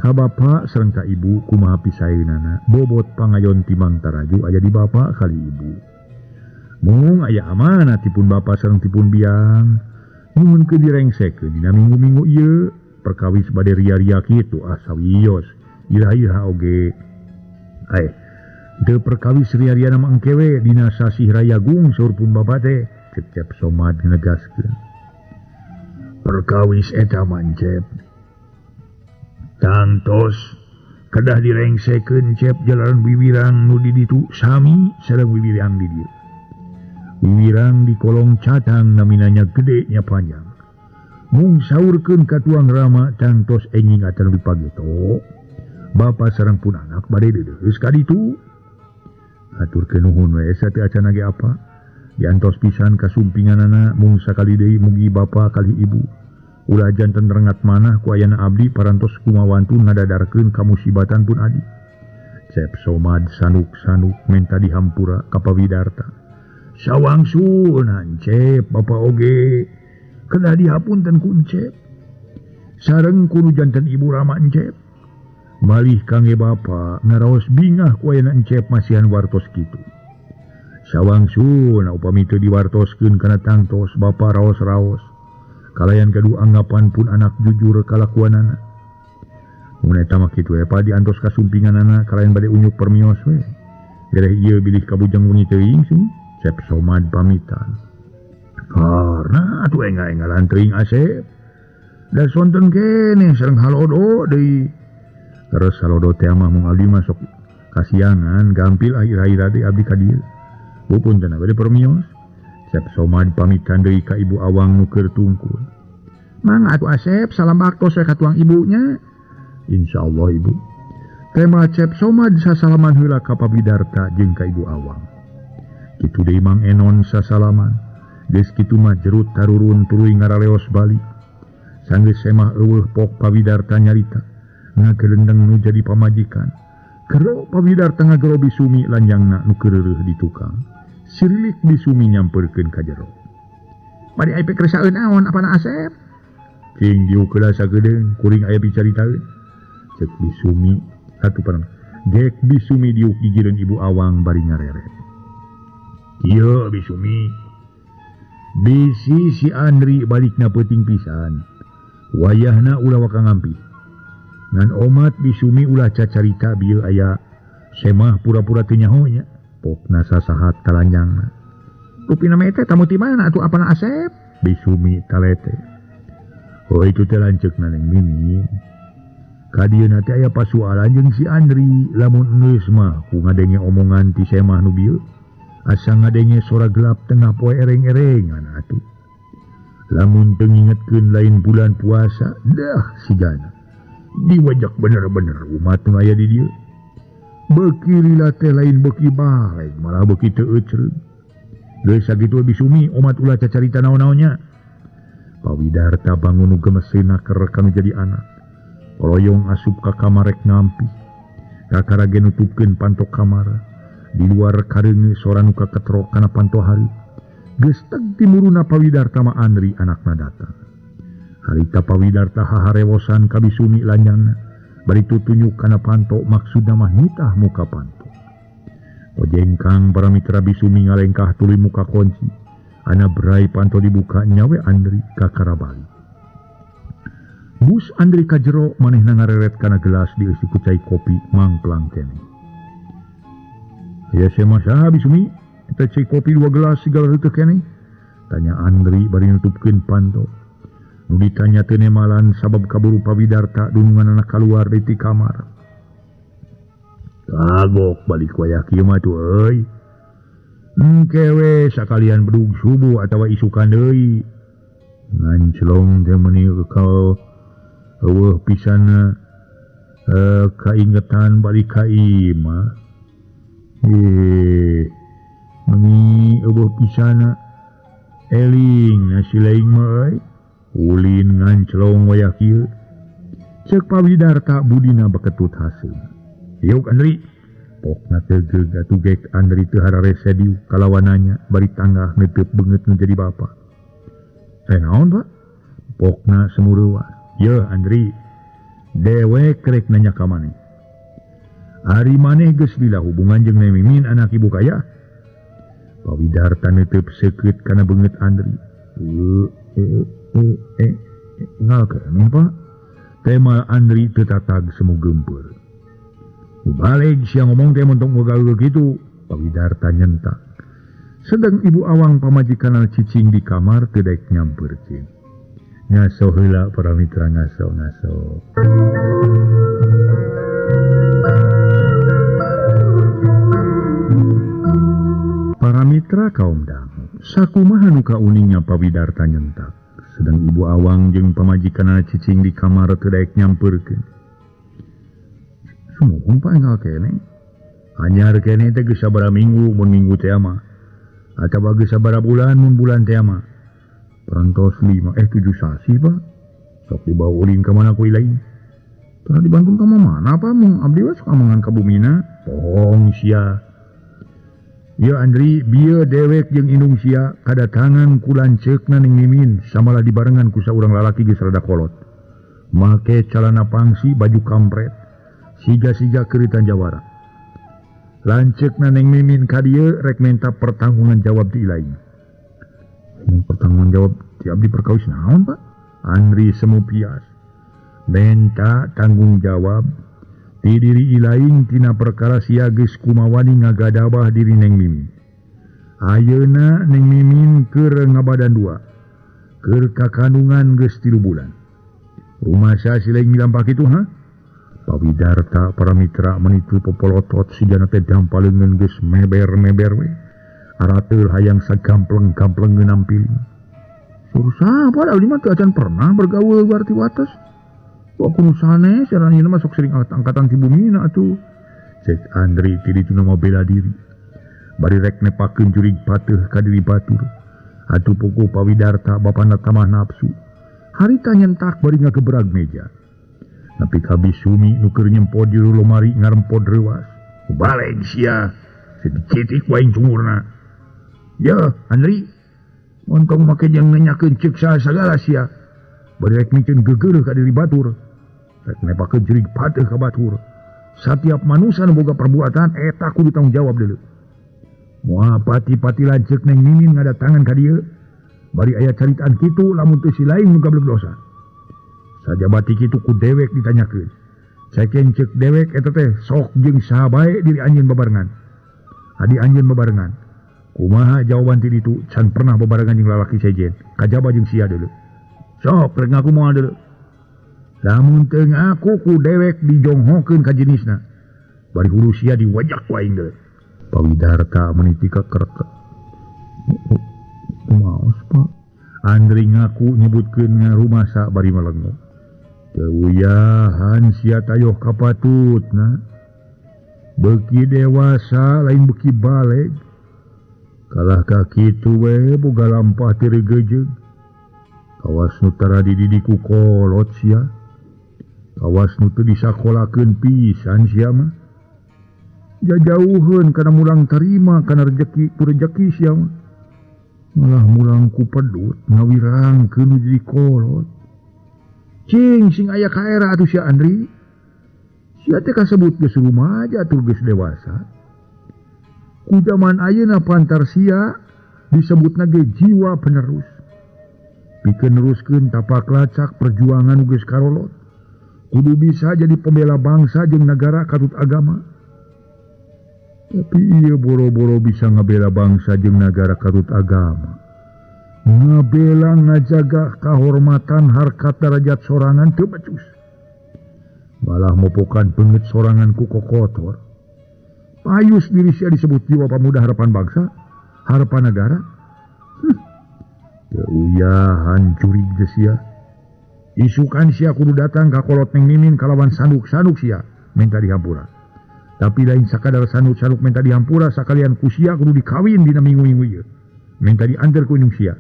A: ka bapa sareng ka ibu kumaha pisaeunana bobot pangayon timang taraju aya di bapa kali ibu. Mung aya amanah tipun bapa sareng tipun biang. Nyuhunkeun direngsekeun dina minggu-minggu ieu. Perkawis bade ria-ria kitu ah sawios ira-ira oge. Teu perkawis ria-ria nama engke we dina sasih rayagung saur pun bapa teh Cecep Somad negaskeun. Perkawis eta mancep tangtos kedah direngsekeun cep jalaran wiwirang nu di ditu sami sareng wiwirang di dieu. Wiwirang di kolong catang naminanya gede nya panjang. Mung saurkeun ka tuang Rama tangtos enjing atan dipageto. Bapa sareng pun anak bade deudeuheus ka ditu. Haturkeun nuhun we sateu acan ge apa. Diantos pisan kasumpinganana mung sakali deui mugi bapa kali ibu. Ulah janten rengat manah ku ayana abdi parantos kumawantun ngadadarkeun kamusibatan pun adi. Cep Somad sanuk-sanuk menta dihampura ka Pawidarta. Sawangsunan Cep bapa oge. Kedah dihapunten ku Encep. Sareng kudu janten ibu Rama Encep. Malih kangge bapa ngaraos bingah ku ayana Encep masihan wartos kitu. Sawangsun upami teu diwartoskeun kana tangtos bapa raos-raos. Kalayan gaduh anggapan pun anak jujur kalakuanana. Mun eta mah kitu we pa diantos kasumpinganana kalayan bade unyuk permios we. Gereh ieu bilih kabujeng wengi teuing sih. Cep Somad pamitan. Karena atuh enggal-enggalan teuing Asep. Da sonten keneh sareng halodo deui. Terus halodo teh mah mung abdi mah sok kasiangan gampil akhir-akhir deui abdi ka dieu. Punten bade permios. Cep Somad pamitan deui ka Ibu Awang nu keur tungkul. Mang atuh Asep salam baktos we ka tuang ibunya. Insyaallah ibu. Tema Cep Somad sasalaman heula ka Pawidarta jeung ka Ibu Awang. Kitu deui Mang Enon sasalaman. Geus kitu mah jerut tarurun tuluy ngaraleos balik. Sanggeus semah eueuh pok Pawidarta nyarita ngagelendeng nu jadi pamajikan. Gero Pawidarta ngagero Bisumi lanjangna nu keureuh di tukang. Sirilik Bisumi nyamperkeun ka jero. Bade aya pekersaeun naon apana Asep? Cing diuk heula sagedeung kuring aya bicaritaeun. Cek Bisumi atuh parang. Gek Bisumi diuk gigireun Ibu Awang bari ngareret. Ieu Bisumi. Bisi si Andri balikna peuting pisan. Wayahna ulah waka ngampi. Ngan omat Bisumi ulah cacarita bieu aya semah pura-pura teu nyaho nya. Pokna sasahat kalanjangna. Rupina mah teh tamu ti mana atuh apana Asep? Bisumi talete. Oh itu teh lanceukna Neng Mimin. Ka dieuna teh aya pasualan jeung si Andri lamun geus mah ku ngadenge omongan ti semah nu bieu. Asa ngadenge sora gelap tengah poe ereng-erengan atuh. Lamun teu ngingetkeun lain bulan puasa, dah sigana. Diwajak bener-bener umat nu aya di dieu. Beuki lila teh lain beuki baleg malah beuki teu eucreug. Geus sakitu Bisumi omat ulah cacarita naon-naonnya. Pawidarta bangun nu gemeseuna keur kanu jadi anak. Royong asup ka kamar rek ngampi. Kakara ge nutupkeun panto kamar. Di luar kareunge sora nu kaketrok kana panto hari. Geus teg timuruna Pawidarta mah Andri anakna datang. Harita Pawidarta haharewosan ka Bisumi lanyangna. Bari tutunyuk kana panto maksudna mah nitah muka panto. Ojengkang para mitra Bisumi ngalengkah tuluy muka kunci. Ana berai panto dibuka nyawe Andri kakara balik. Bus Andri ka jero manehna ngareret kana gelas dieusi ku cai kopi mangplang keneh. Aya sia mah saha Bisumi? Eta cai kopi 2 gelas segala heuteuk keneh? Tanya Andri bari nutupkeun panto. Nu ditanya teu nemalan sabab kaburu Pawidarta dununganana kaluar di kamar. Kagok balik wayah kieu mah tuh euy. Engke we sakalian bedug subuh atawa isukan deui. Nganclong teh meuni kau eueuh pisan kaingetan balik ka imah. Meuni eueuh pisan eling si laing mah euy. Ulin nganclong wayah kieu. Ceuk Pawidarta budina beketut haseum. Yuk Andri. Pokna tegeug atuh gek Andri teu hararese diuk kalawananya bari tanggah neuteub beungeut nu jadi bapa. Teh naon Pak? Pokna semureuas. Yeuh Andri, dewek rek nanya ka maneh. Ari maneh geus lila hubungan jeung Neng Mimin anak ibu kaya? Pawidarta neuteub seukeut kana beungeut Andri. Ngal keneh Pak? Tema Andri teu tatag semu geumpeur. Balik siang ngomong teh montong gaul gitu. Pawidarta nyentak. Sedang ibu Awang pamajikan cicing di kamar teu daek nyamperkeun. Ngaso heula para mitra ngaso-ngaso. Para mitra kaum dangu, sakumaha nu kauningnya Pawidarta nyentak. Sedang ibu Awang jeung pamajikan cicing di kamar teu daek nyamperkeun. Sumuhun Pak enggal keneh. Anyar keneh teh geus sabaraha minggu mun minggu teh mah. Atawa geus sabaraha bulan mun bulan teh mah. Parantos 5 7 sasi Pak. Sok dibawa ulin ka mana ku lain. Tah dibantun ka mana Pak mung abdi we sok amangan ka bumina. Bohong sia. Ieu Andri bieu dewek jeung indung sia kadatangan ku lanceukna Ning Mimin samalah dibarengan ku saurang lalaki geus rada kolot. Make calana pangsi baju kampret. Siga-siga keuritan jawara. Lanceukna Neng Mimin ka dieu rek menta pertanggungan jawab ti lain. Pertanggungan jawab ti abdi perkawis naon Pak? Andri semu pias. Menta tanggung jawab ti diri ilaing tina perkara sia geus kumawani ngagadabah diri Neng Mimin. Ayeuna Neng Mimin keur ngabadan dua. Keur kakandungan geus 3 bulan. Rumasa si lain milampak kitu ha? Pawidarta para mitra menitu popolotot sigana teh dampaleungeun geus meber-meber we. Arateul hayang sagampleng-gamplengeun nampiling. Suruh sapa da abdi mah teu acan pernah bergaul berarti wates. Kok kudu sanes ayeuna mah sok sering angkatan ti bumina atuh. Cek Andri ti dituna mah bela diri. Bari rek nepakeun jurig pateuh ka diri batur. Atuh puguh Pawidarta bapana tamah nafsu. Harita nyentak bari ngagebrag meja. Nepi ka Bisumi nu keur nyempod di lomari ngarempod reuas. Baleg sia, sedikitik waing cungurna. Yeuh, Andri, montong make jeung nenyakeun ceuk saha sagala sia. Bari rek mikeun geugeuh ka diri batur. Rek nepakeun jurig pateuh ka batur. Satiap manusia nu boga perbuatan eta kudu tanggung jawab deuleu. Moal pati-pati lanceuk Neng Mimin ngadatangan ka dieu. Bari aya caritaan kitu lamun teu si lain nu gablek dosa. Sajabati kitu ku dewek ditanyakeun. Ceken ceuk dewek eta teh sok jeung saha bae diri anjeun babarengan. Adi anjeun babarengan. Kumaha jawaban ti ditu can pernah babarengan jeung lalaki sejen. Kajaba jeung sia deuleu. Sok rek ngaku moal deuleu. Lamun teu ngaku ku dewek dijonghokeun ka jenisna. Bari hulu sia diwajak ku aing deuleu. Pawidarta meniti ka kereket. Maos Pak. Andri ngaku nyebutkeun ngarumasa bari melengo. Teu uyahan sia tayoh kapatutna. Beuki dewasa lain beuki baleg. Kalah ka kitu we boga lampah teu regejeug. Kawas nu tara dididik ku kolot sia. Kawas nu teu disakolakeun pisan sia mah. Jajauheun kana mulang tarima kana rejeki ku rejeki sia mah. Malah mulang ku pedut ngawirangkeun nu jadi kolot. Cing sing aya kaera atuh sia Andri. Sia teh kasebut geus rumaja atuh geus dewasa. Ku jaman ayeuna pantar sia disebutna ge jiwa penerus. Pikeun neruskeun tapak lacak perjuangan nu geus karolot. Kudu bisa jadi pembela bangsa jeung nagara katut agama. Tapi ieu boro-boro bisa ngabela bangsa jeung nagara katut agama. Ngabela ngajaga kahormatan harkat darajat sorangan teu becus. Malah mopokan peungeut sorangan ku kokotor. Payus diri sia disebut jiwa pamuda harapan bangsa, harapan negara. Teu uyahan jurig geus sia. Isukan sia kudu datang ka kolot Neng Mimin kalawan sanduk-sanduk sia minta dihampura. Tapi lain sakadar sanduk-sanduk minta dihampura sakalian ku sia kudu dikawin dina minggu-minggu ieu. Minta diantar ku indung sia.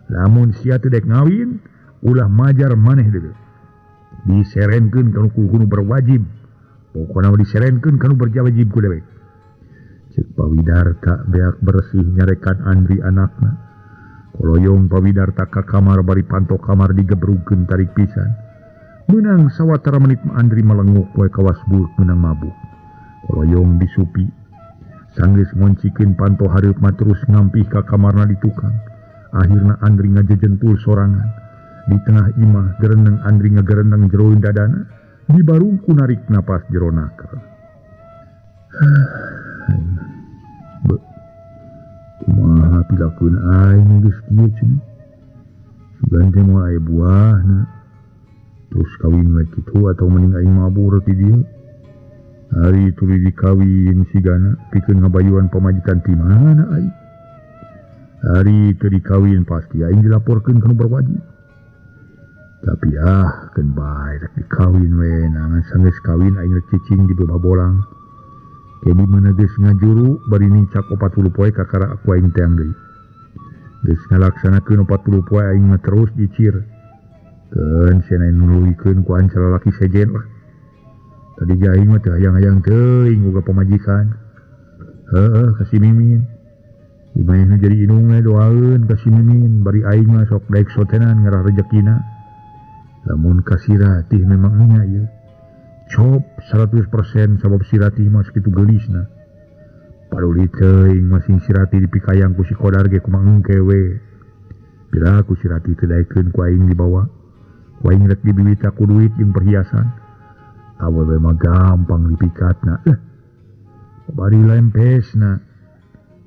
A: Lamun sia teu dek ngawin, ulah majar maneh deui. Diserenkeun kanu kudu berwajib. Pokona diserenkeun kanu berwajib ku dewek. Ceuk Pawidarta beak bersih nyarekan Andri anakna. Koloyong Pawidarta ka kamar bari panto kamar digebrugkeun tarik pisan. Meunang sawatara menit Andri melenguk poe kawas buuk meunang mabuk. Koloyong disupi. Sanggeus ngoncikeun panto hareup mah terus ngampih ka kamarna di tukang. Akhirna Andri ngajejentul sorangan. Di tengah imah gereneng Andri ngagereneng jero dadana, dibarungku narik napas jero nakal. Be, kumaha pilakeun aing geus kieu cenah. Sugan teh moal aya buahna. Terus kawin we kitu atau mending aing mabur ti dieu. Ari tuluy dikawin sigana pikeun ngabayuan pamajikan ti mana aing. Ari teu dikawin pasti aing dilaporkeun ka nu berwajib. Tapi keun bae rek dikawin we nangan sanggeus kawin aing rek cicing di babolang. Ke di mana geus ngajuru bari nincak 40 poe kakara aku aing teang deui. Geus ngalaksanakeun 40 poe aing mah terus dicir. Keun sia nuluykeun ku anca lalaki sejen lah. Tadi ge aing mah teu hayang-hayang teuing boga pamajikan. Heueuh ka si Mimin. Kumaha jadi indung we doaeun ka si Mimin bari aing mah sok daek sotenan ngarah rejekina. Lamun ka si Ratih memang nya ieu. Cop 100% sabab si Ratih mah sakitu geulisna. Paduli teuing masing si Ratih dipikayang ku si Kodar ge kumaha engke we. Pira ku si Ratih teu daekeun ku aing dibawa. Ku aing rek dibiwita ku duit jeung perhiasan. Awewe mah gampang dipikatna. Bari lempesna.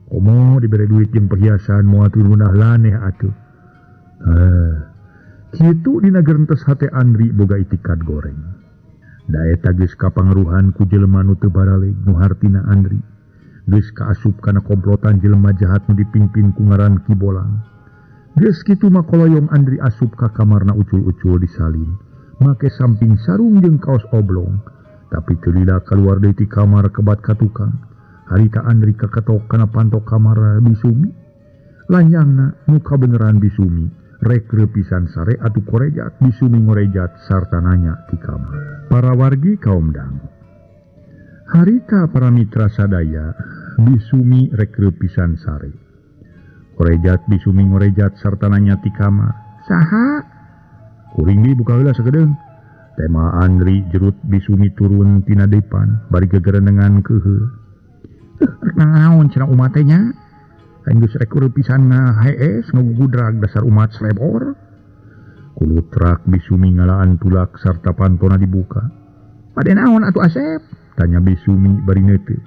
A: Komo dibere duit jeung perhiasan moal turunah laneh atuh. Kitu dina gerentes hate Andri boga itikad goreng. Da eta geus kapangaruhan ku jelema nu teu baraleg nu hartina Andri. Geus kaasup kana komplotan jelema jahat nu dipimpin ku ngaran Ki Bolang. Geus kitu mah koloyong Andri asup ka kamarna ucul-ucul disalin. Make samping sarung jeung kaos oblong. Tapi teu lila kaluar deui ti kamar kebat ka tukang. Harita Andri kaketok kana panto kamar Bisumi. Lanyangna muka beneran Bisumi. Rek pisan sare atuh korejat Bisumi ngorejat sarta nanya di kamar. Para wargi kaum dangu. Harita para mitra sadaya Bisumi rek pisan sare. Korejat Bisumi ngorejat sarta nanya di kamar. Saha? Kuring di buka heula sakedeung. Tema Andri jerut Bisumi turun tina depan bari gegerenengan keuheul. Rek naon cenah umat teh nya? Aing geus rek pisan ngahees ngagugudrag dasar umat selebor. Kulutrak Bisumi ngalaan tulak sarta pantona dibuka. Bade naon atuh Asep? Tanya Bisumi bari neuteup.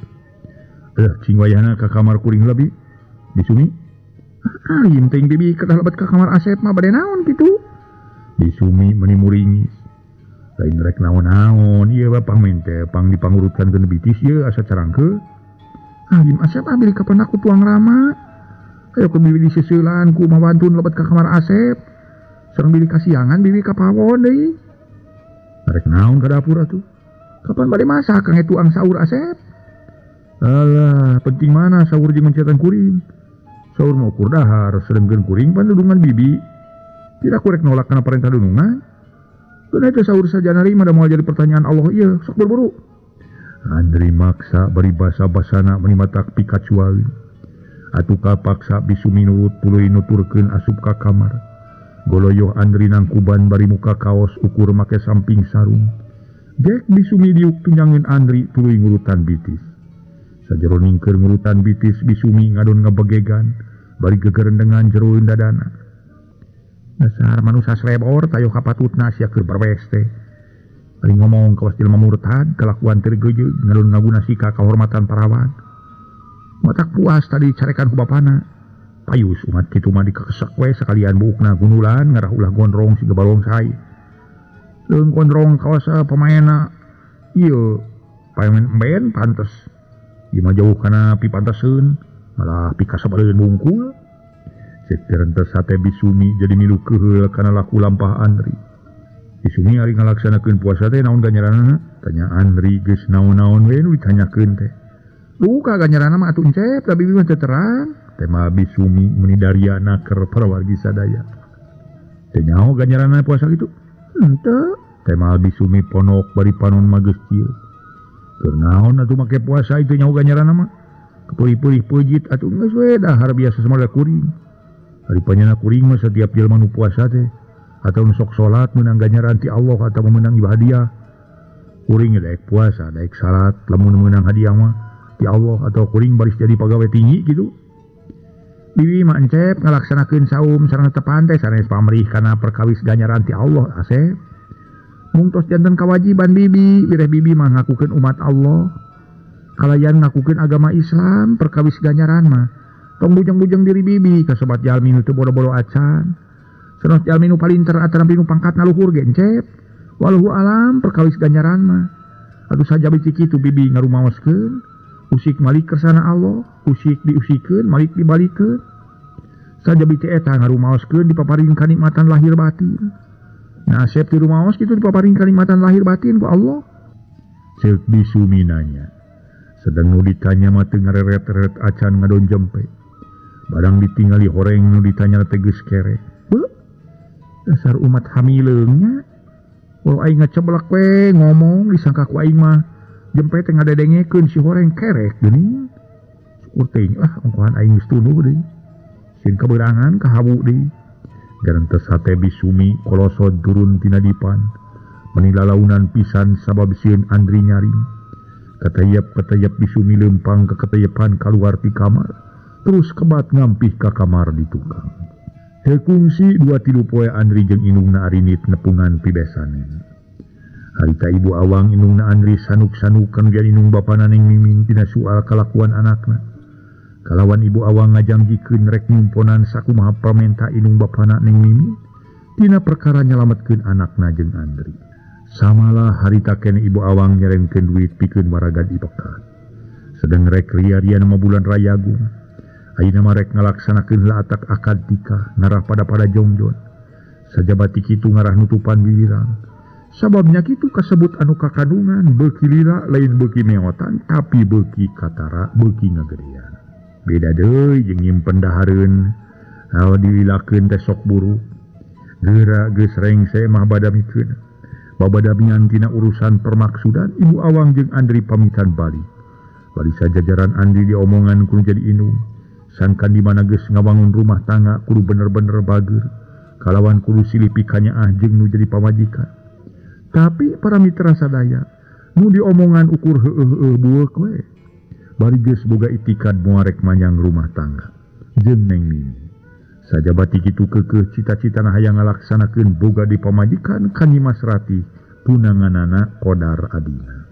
A: Cing wayahna ka kamar kuring heula bi. Bisumi? Alim teuing bibi kedah lebet ka kamar Asep mah bade naon kitu? Bisumi meni muringis. Lain rek naon-naon ieu bapak mente pang dipangurutkan ke bitis ieu asa carangke. Alim Asep ambil kapan aku tuang rama. Ayo ke bibi diseuselan ku mawantun lebet ka kamar Asep. Sareng bibi kasiangan bibi ka pawon deui. Rek naon ka dapur atuh? Kapan bade masak kang tuang saur Asep? Alah, penting mana sahur jeung mencetan kuring. Sahur mau ukur dahar, sedengkeun kuring pan dudungan bibi. Tidak kurek nolak kana perintah dunungan. Keun eta sahur saja nari mah da moal jadi pertanyaan Allah ieu, sok buru-buru. Andri maksa bari basa-basana meuni matak pikacualeun. Atuh kapaksa Bisumi nurut tuluy nuturkeun asup ka kamar. Goloyoh Andri nangkuban bari muka kaos ukur make samping sarung. Gek Bisumi diuk tunjangin Andri tuluy ngurutan bitis. Sajeroning keur ngurutan bitis Bisumi ngadon ngabegegan bari gegerendengan jeroeun dadana. Dasar manusa slebor tayo kapatutna sia keur berbes teh. Bari ngomong kawas jelema murtad kalakuan teu geujeug ngadon ngaguna sika kahormatan parawan. Matak puas tadi carekan ku bapana. Payus umat kitu mah dikekesek we sakalian buukna gunulan ngarah ulah gondrong siga barongsai. Leung gondrong kawas pemaenna ieu pemain band pantes. Ieu mah jauh kana pipanteseun malah pikasabaleun bungkul. Cek rentes hate Bisumi jadi milu keuheul kana laku lampah Andri. Bisumi ari ngalaksanakeun puasa teh naon ganjaranna? Tanya Andri geus naon-naon we nu ditanyakeun teh. Duka ganjaranna mah atuh encep da bibi mah teu terang. Tema Bisumi meuni dariana keur parawargi sadaya. Teu nyaho ganjaranna puasa kitu? Henteu. Tema Bisumi ponok bari panon mah geus kieu. Keur naon atuh make puasa itu nyaho ganjaranna mah? Kepeurih-peurih peujit atuh geus we dahar biasa sama kuring. Ari panyana kuring mah setiap jelema nu puasa teh atau nu sok salat meunang ganjaran ti Allah atau meunang hadiah. Kuring daek puasa, daek salat lamun meunang hadiah mah ti Allah atau kuring baris jadi pagawe tinggi gitu. Bibi mah encep ngalaksanakeun saum sareng tepan teh sanes pamrih kana perkawis ganjaran ti Allah asep. Mung tos janten kawajiban bibi, wireh bibi mah ngakukeun umat Allah. Kalayan ngakukeun agama Islam perkawis ganjaran mah. Tong bujang-bujang diri bibi kasobat jalmi nu teu bodo-bodo acan. Sanes jalmi nu palinter atawa nu pangkatna luhur ge encep. Wallahu alam perkawis ganjaran mah. Atuh sajabi kitu bibi ngarumaoskeun. Usik malik kersana Allah, usik diusikeun, malik dibalikeun. Sajabi teh eta ngarumaoskeun dipaparin kanikmatan lahir batin. Nah, asep di rumaos kitu dipaparin kanikmatan lahir batin ku Allah. Ceuk Bisumi nanya. Sedang nu ditanya mah teu ngareret-eret acan ngadon jempe. Barang ditingali horeng nu ditanya teh geus kere. Beuh. Dasar umat hamileung nya. Walau aing ngaceblak we ngomong disangka ku aing mah jempe teh ngadedengekeun si horeng kerek geuning. Syukur teuing lah ongkohan aing geus tunduh deui. Sieun kabeurangan kahabu deui. Garentes hate Bisumi kolosod turun tina dipan. Meni lalaunan pisan sabab sieun Andri nyaring. Katayap-katayap Bisumi leumpang ka katayepan kaluar ti kamar, terus kebat ngampih ka kamar di tukang. Heuh kungsi 2-3 poe Andri jeung indungna arinit nepungan pibesaneun. Harita ibu Awang indungna Andri sanuk-sanuk kanu jadi indung bapana Neng Mimin tina soal kalakuan anakna. Kalawan ibu Awang ngajangjikeun rek nyumponan sakumaha pamenta indung bapana Neng Mimin tina perkara nyalametkeun anakna jeung Andri. Samalah harita kene ibu Awang nyerenkeun duit pikeun waragan ipekan. Sedeng rek ria-ria nama bulan Rayagung. Ayeuna mah rek ngalaksanakeun heula atak akad nikah ngarah pada-pada jongjon. Sajabati kitu ngarah nutupan wiwirang. Sababnya kitu kasebut anu kakandungan beuki lila lain beuki meotan tapi beuki katara beuki ngagedean. Beda deui jeung nyimpen dahareun hawa dililakeun teh sok buruk. Geura geus rengse mah badamikeun. Babadamian tina urusan permaksudan ibu Awang jeung Andri pamitan balik. Bari sajajaran Andri diomongan kudu jadi indung. Sangkan di mana geus ngabangun rumah tangga kudu bener-bener bager. Kalawan kudu silih pikanyaah jeung nu jadi pamajikan. Tapi para mitra sadaya nu diomongan ukur heueuh-heueuh bueuk we. Bari geus boga itikad moal rek manyang rumah tangga jeung Neng Mimi. Sajabati kitu keukeuh cita-citana hayang ngalaksanakeun boga di pamajikan ka Nyimas Ratih tunanganana Qodar adina.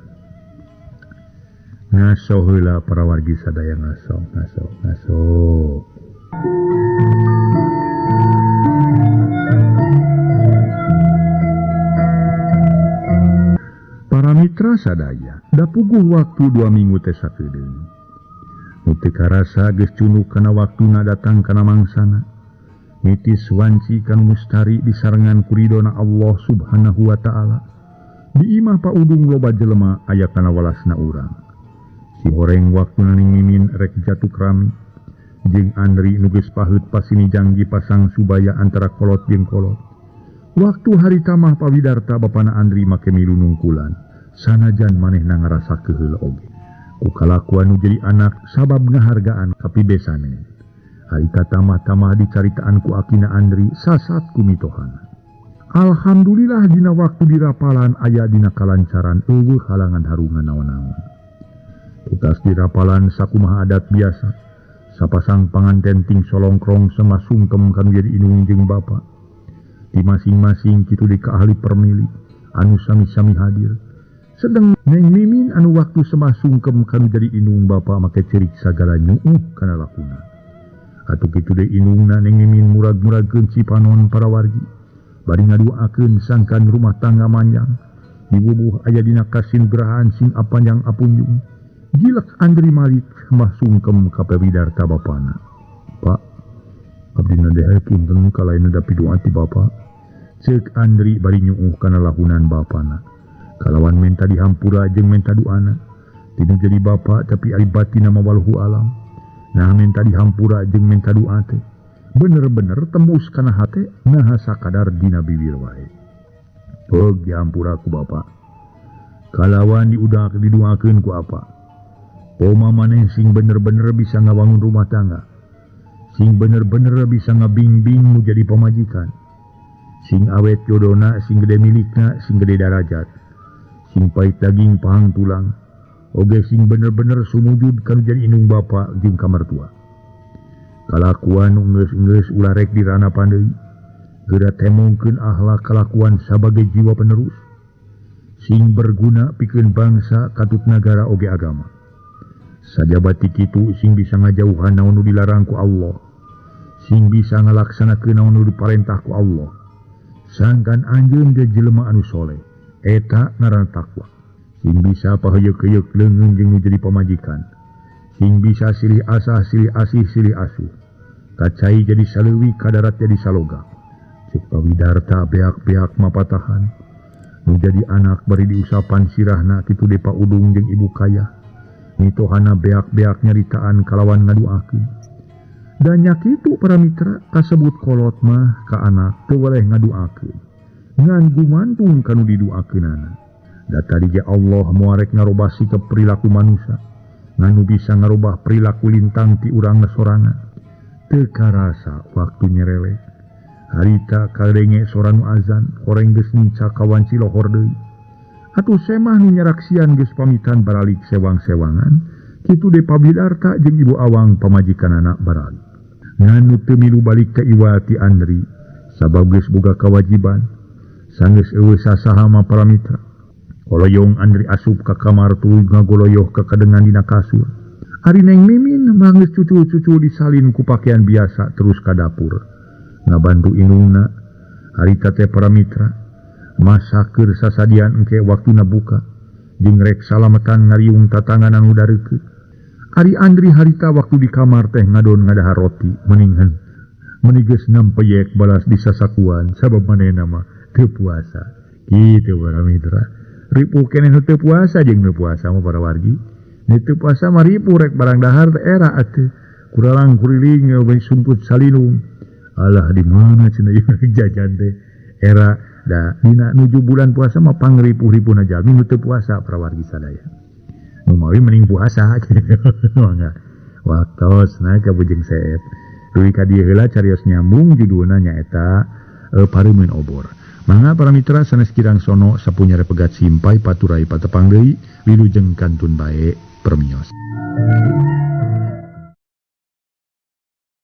A: Ngaso heula para wargi sadaya ngaso ngaso ngaso. Para mitra sadaya, da puguh waktu 2 minggu teh sakedeung. Nu teu karasa geus cunduk kana waktuna datang kana mangsana. Nitis wanci kanu mustari disarengan ku ridona Allah Subhanahu wa taala. Di imah Pak Udung loba jelema aya kana walasna urang. Sihoreng waktu Neng Mimin rek jatuh rami jeung Andri nu geus paheut pasini jangji pasang subaya antara kolot jeung kolot. Waktu harita mah Pak Widarta bapana Andri make milu nungkulan sanajan manehna ngarasa keheul oge. Ku kalakuan nu jadi anak sabab ngahargaan ka pibesane. Harita tamah-tamah dicaritaan ku akina Andri sasat ku mitohana. Alhamdulillah dina waktu dirapalan aya dina kalancaran eueuh halangan harungan naon-naon. Tutas dirapalan sakumaha adat biasa. Sapasang panganten ting solongkrong semah sungkem kanu jadi inung jeung bapa. Di masing-masing kitu di ka ahli permili anu sami-sami hadir. Sedeng Neng Mimin anu waktu semah sungkem kanu jadi inung bapa make cerik sagala nyuuh kana lakuna. Atuh kitu deui inungna Neng Mimin murag-muragkeun cipanon para wargi. Bari ngaduakeun sangkan rumah tangga manjang. Dibubuh aya dina kasingrahan sing apanjang apunjung. Gilek Andri Malik mah sungkem ka Pak Widarta bapana. Pak, abdi nade punten kalain dapi doa ti bapa. Ceuk Andri bari nyuuh kana lakunan bapana. Kalawan menta dihampura jeung menta duana. Tinu jadi bapa tapi ari batina mah walhu alam. Nah menta dihampura jeung menta doa teh bener-bener tembus kana hate naha sakadar dina bibir wae. Peug dihampura ku bapa. Kalawan diudak diduakeun ku apa? Poma maneh sing bener-bener bisa ngabangun rumah tangga. Sing bener-bener bisa ngabingbing nu jadi pamajikan. Sing awet jodona, sing gede milikna, sing gede darajat. Sing pahit daging pahang tulang. Oge sing bener-bener sumujud kanu jadi indung bapa jeung kamertua. Kalakuan nu geus-geus ulah rek diranapan deui. Geura temongkeun akhlak kalakuan sabagai jiwa penerus. Sing berguna pikeun bangsa katut nagara oge agama. Sajabati kitu sing bisa ngajauhan naon nu dilarang ku Allah. Sing bisa ngalaksanakeun naon nu diparentah ku Allah. Sangkan anjeun ge jelema anu soleh, eta ngaran takwa. Sing bisa paheuyeuk-heuyeuk leungeun jeung nu jadi pamajikan. Sing bisa silih asah, silih asih, silih asuh. Kacai jadi saleuwi, kadarat jadi saloga. Ceuk Pak Widarta beak-beak mapatahan. Nu jadi anak bari diusapan sirahna kitu depa udung jeung ibu kaya. Mitohana beak-beak nyaritaan kalawan ngaduakeun. Dan nya kitu para mitra kasebut kolot mah ka anak teu weleh ngaduakeun. Ngan gumantung kanu diduakeunana. Da tadi ge Allah moarek ngarobah sikap perilaku manusia. Nganu bisa ngarobah perilaku lintang ti urang sorangan. Teu karasa waktu nyerele. Harita kadenge sora nu azan, horeng geus nica kawanci lohor deui. Atuh semah nu nyaraksian geus pamitan baralik sewang-sewangan, kitu de Pak Widarta jeung Ibu Awang pamajikanana baralik. Ngan nu teu milu balik ka iwa ti Andri, sabab geus boga kawajiban. Sanggeus eueuh sasaha mah para mitra. Koloyong Andri asup ka kamar tuluy ngagoloyoh ka kadengan dina kasur. Ari Neng Mimin mah geus cucu-cucu disalin ku pakaian biasa terus ka dapur. Ngabantu indungna, harita teh para mitra. Masaker sasadian engke waktuna buka jeung rek salametan ngariung tatangan anu dareukeut. Ari Andri harita waktu di kamar teh ngadon ngadahar roti mendingan meuni geus nampeyek balas disasakuan sabab manehna mah teu puasa. Kitu para mitra. Ripuh keneh nu teu puasa jeung nu puasa mah para wargi. Nu teu puasa mah ripuh rek barang dahar teh era atuh. Kuralang kuriling we sumput salinung. Alah di mana cenah ieu jajan teh era. Da dina nuju bulan puasa mah pangripuh-ripuhna jalmi nu teu puasa para wargi sadaya. Nu mawi mending puasa. Mangga. Waktosna ka Bujeng Seep. Dugi ka dieu heula carios nyambung judulna nyaeta Pareumeun Obor. Mangga para mitra sanes kirang sono sapunya repegat simpai paturai patepang deui wilujeng kantun bae permios.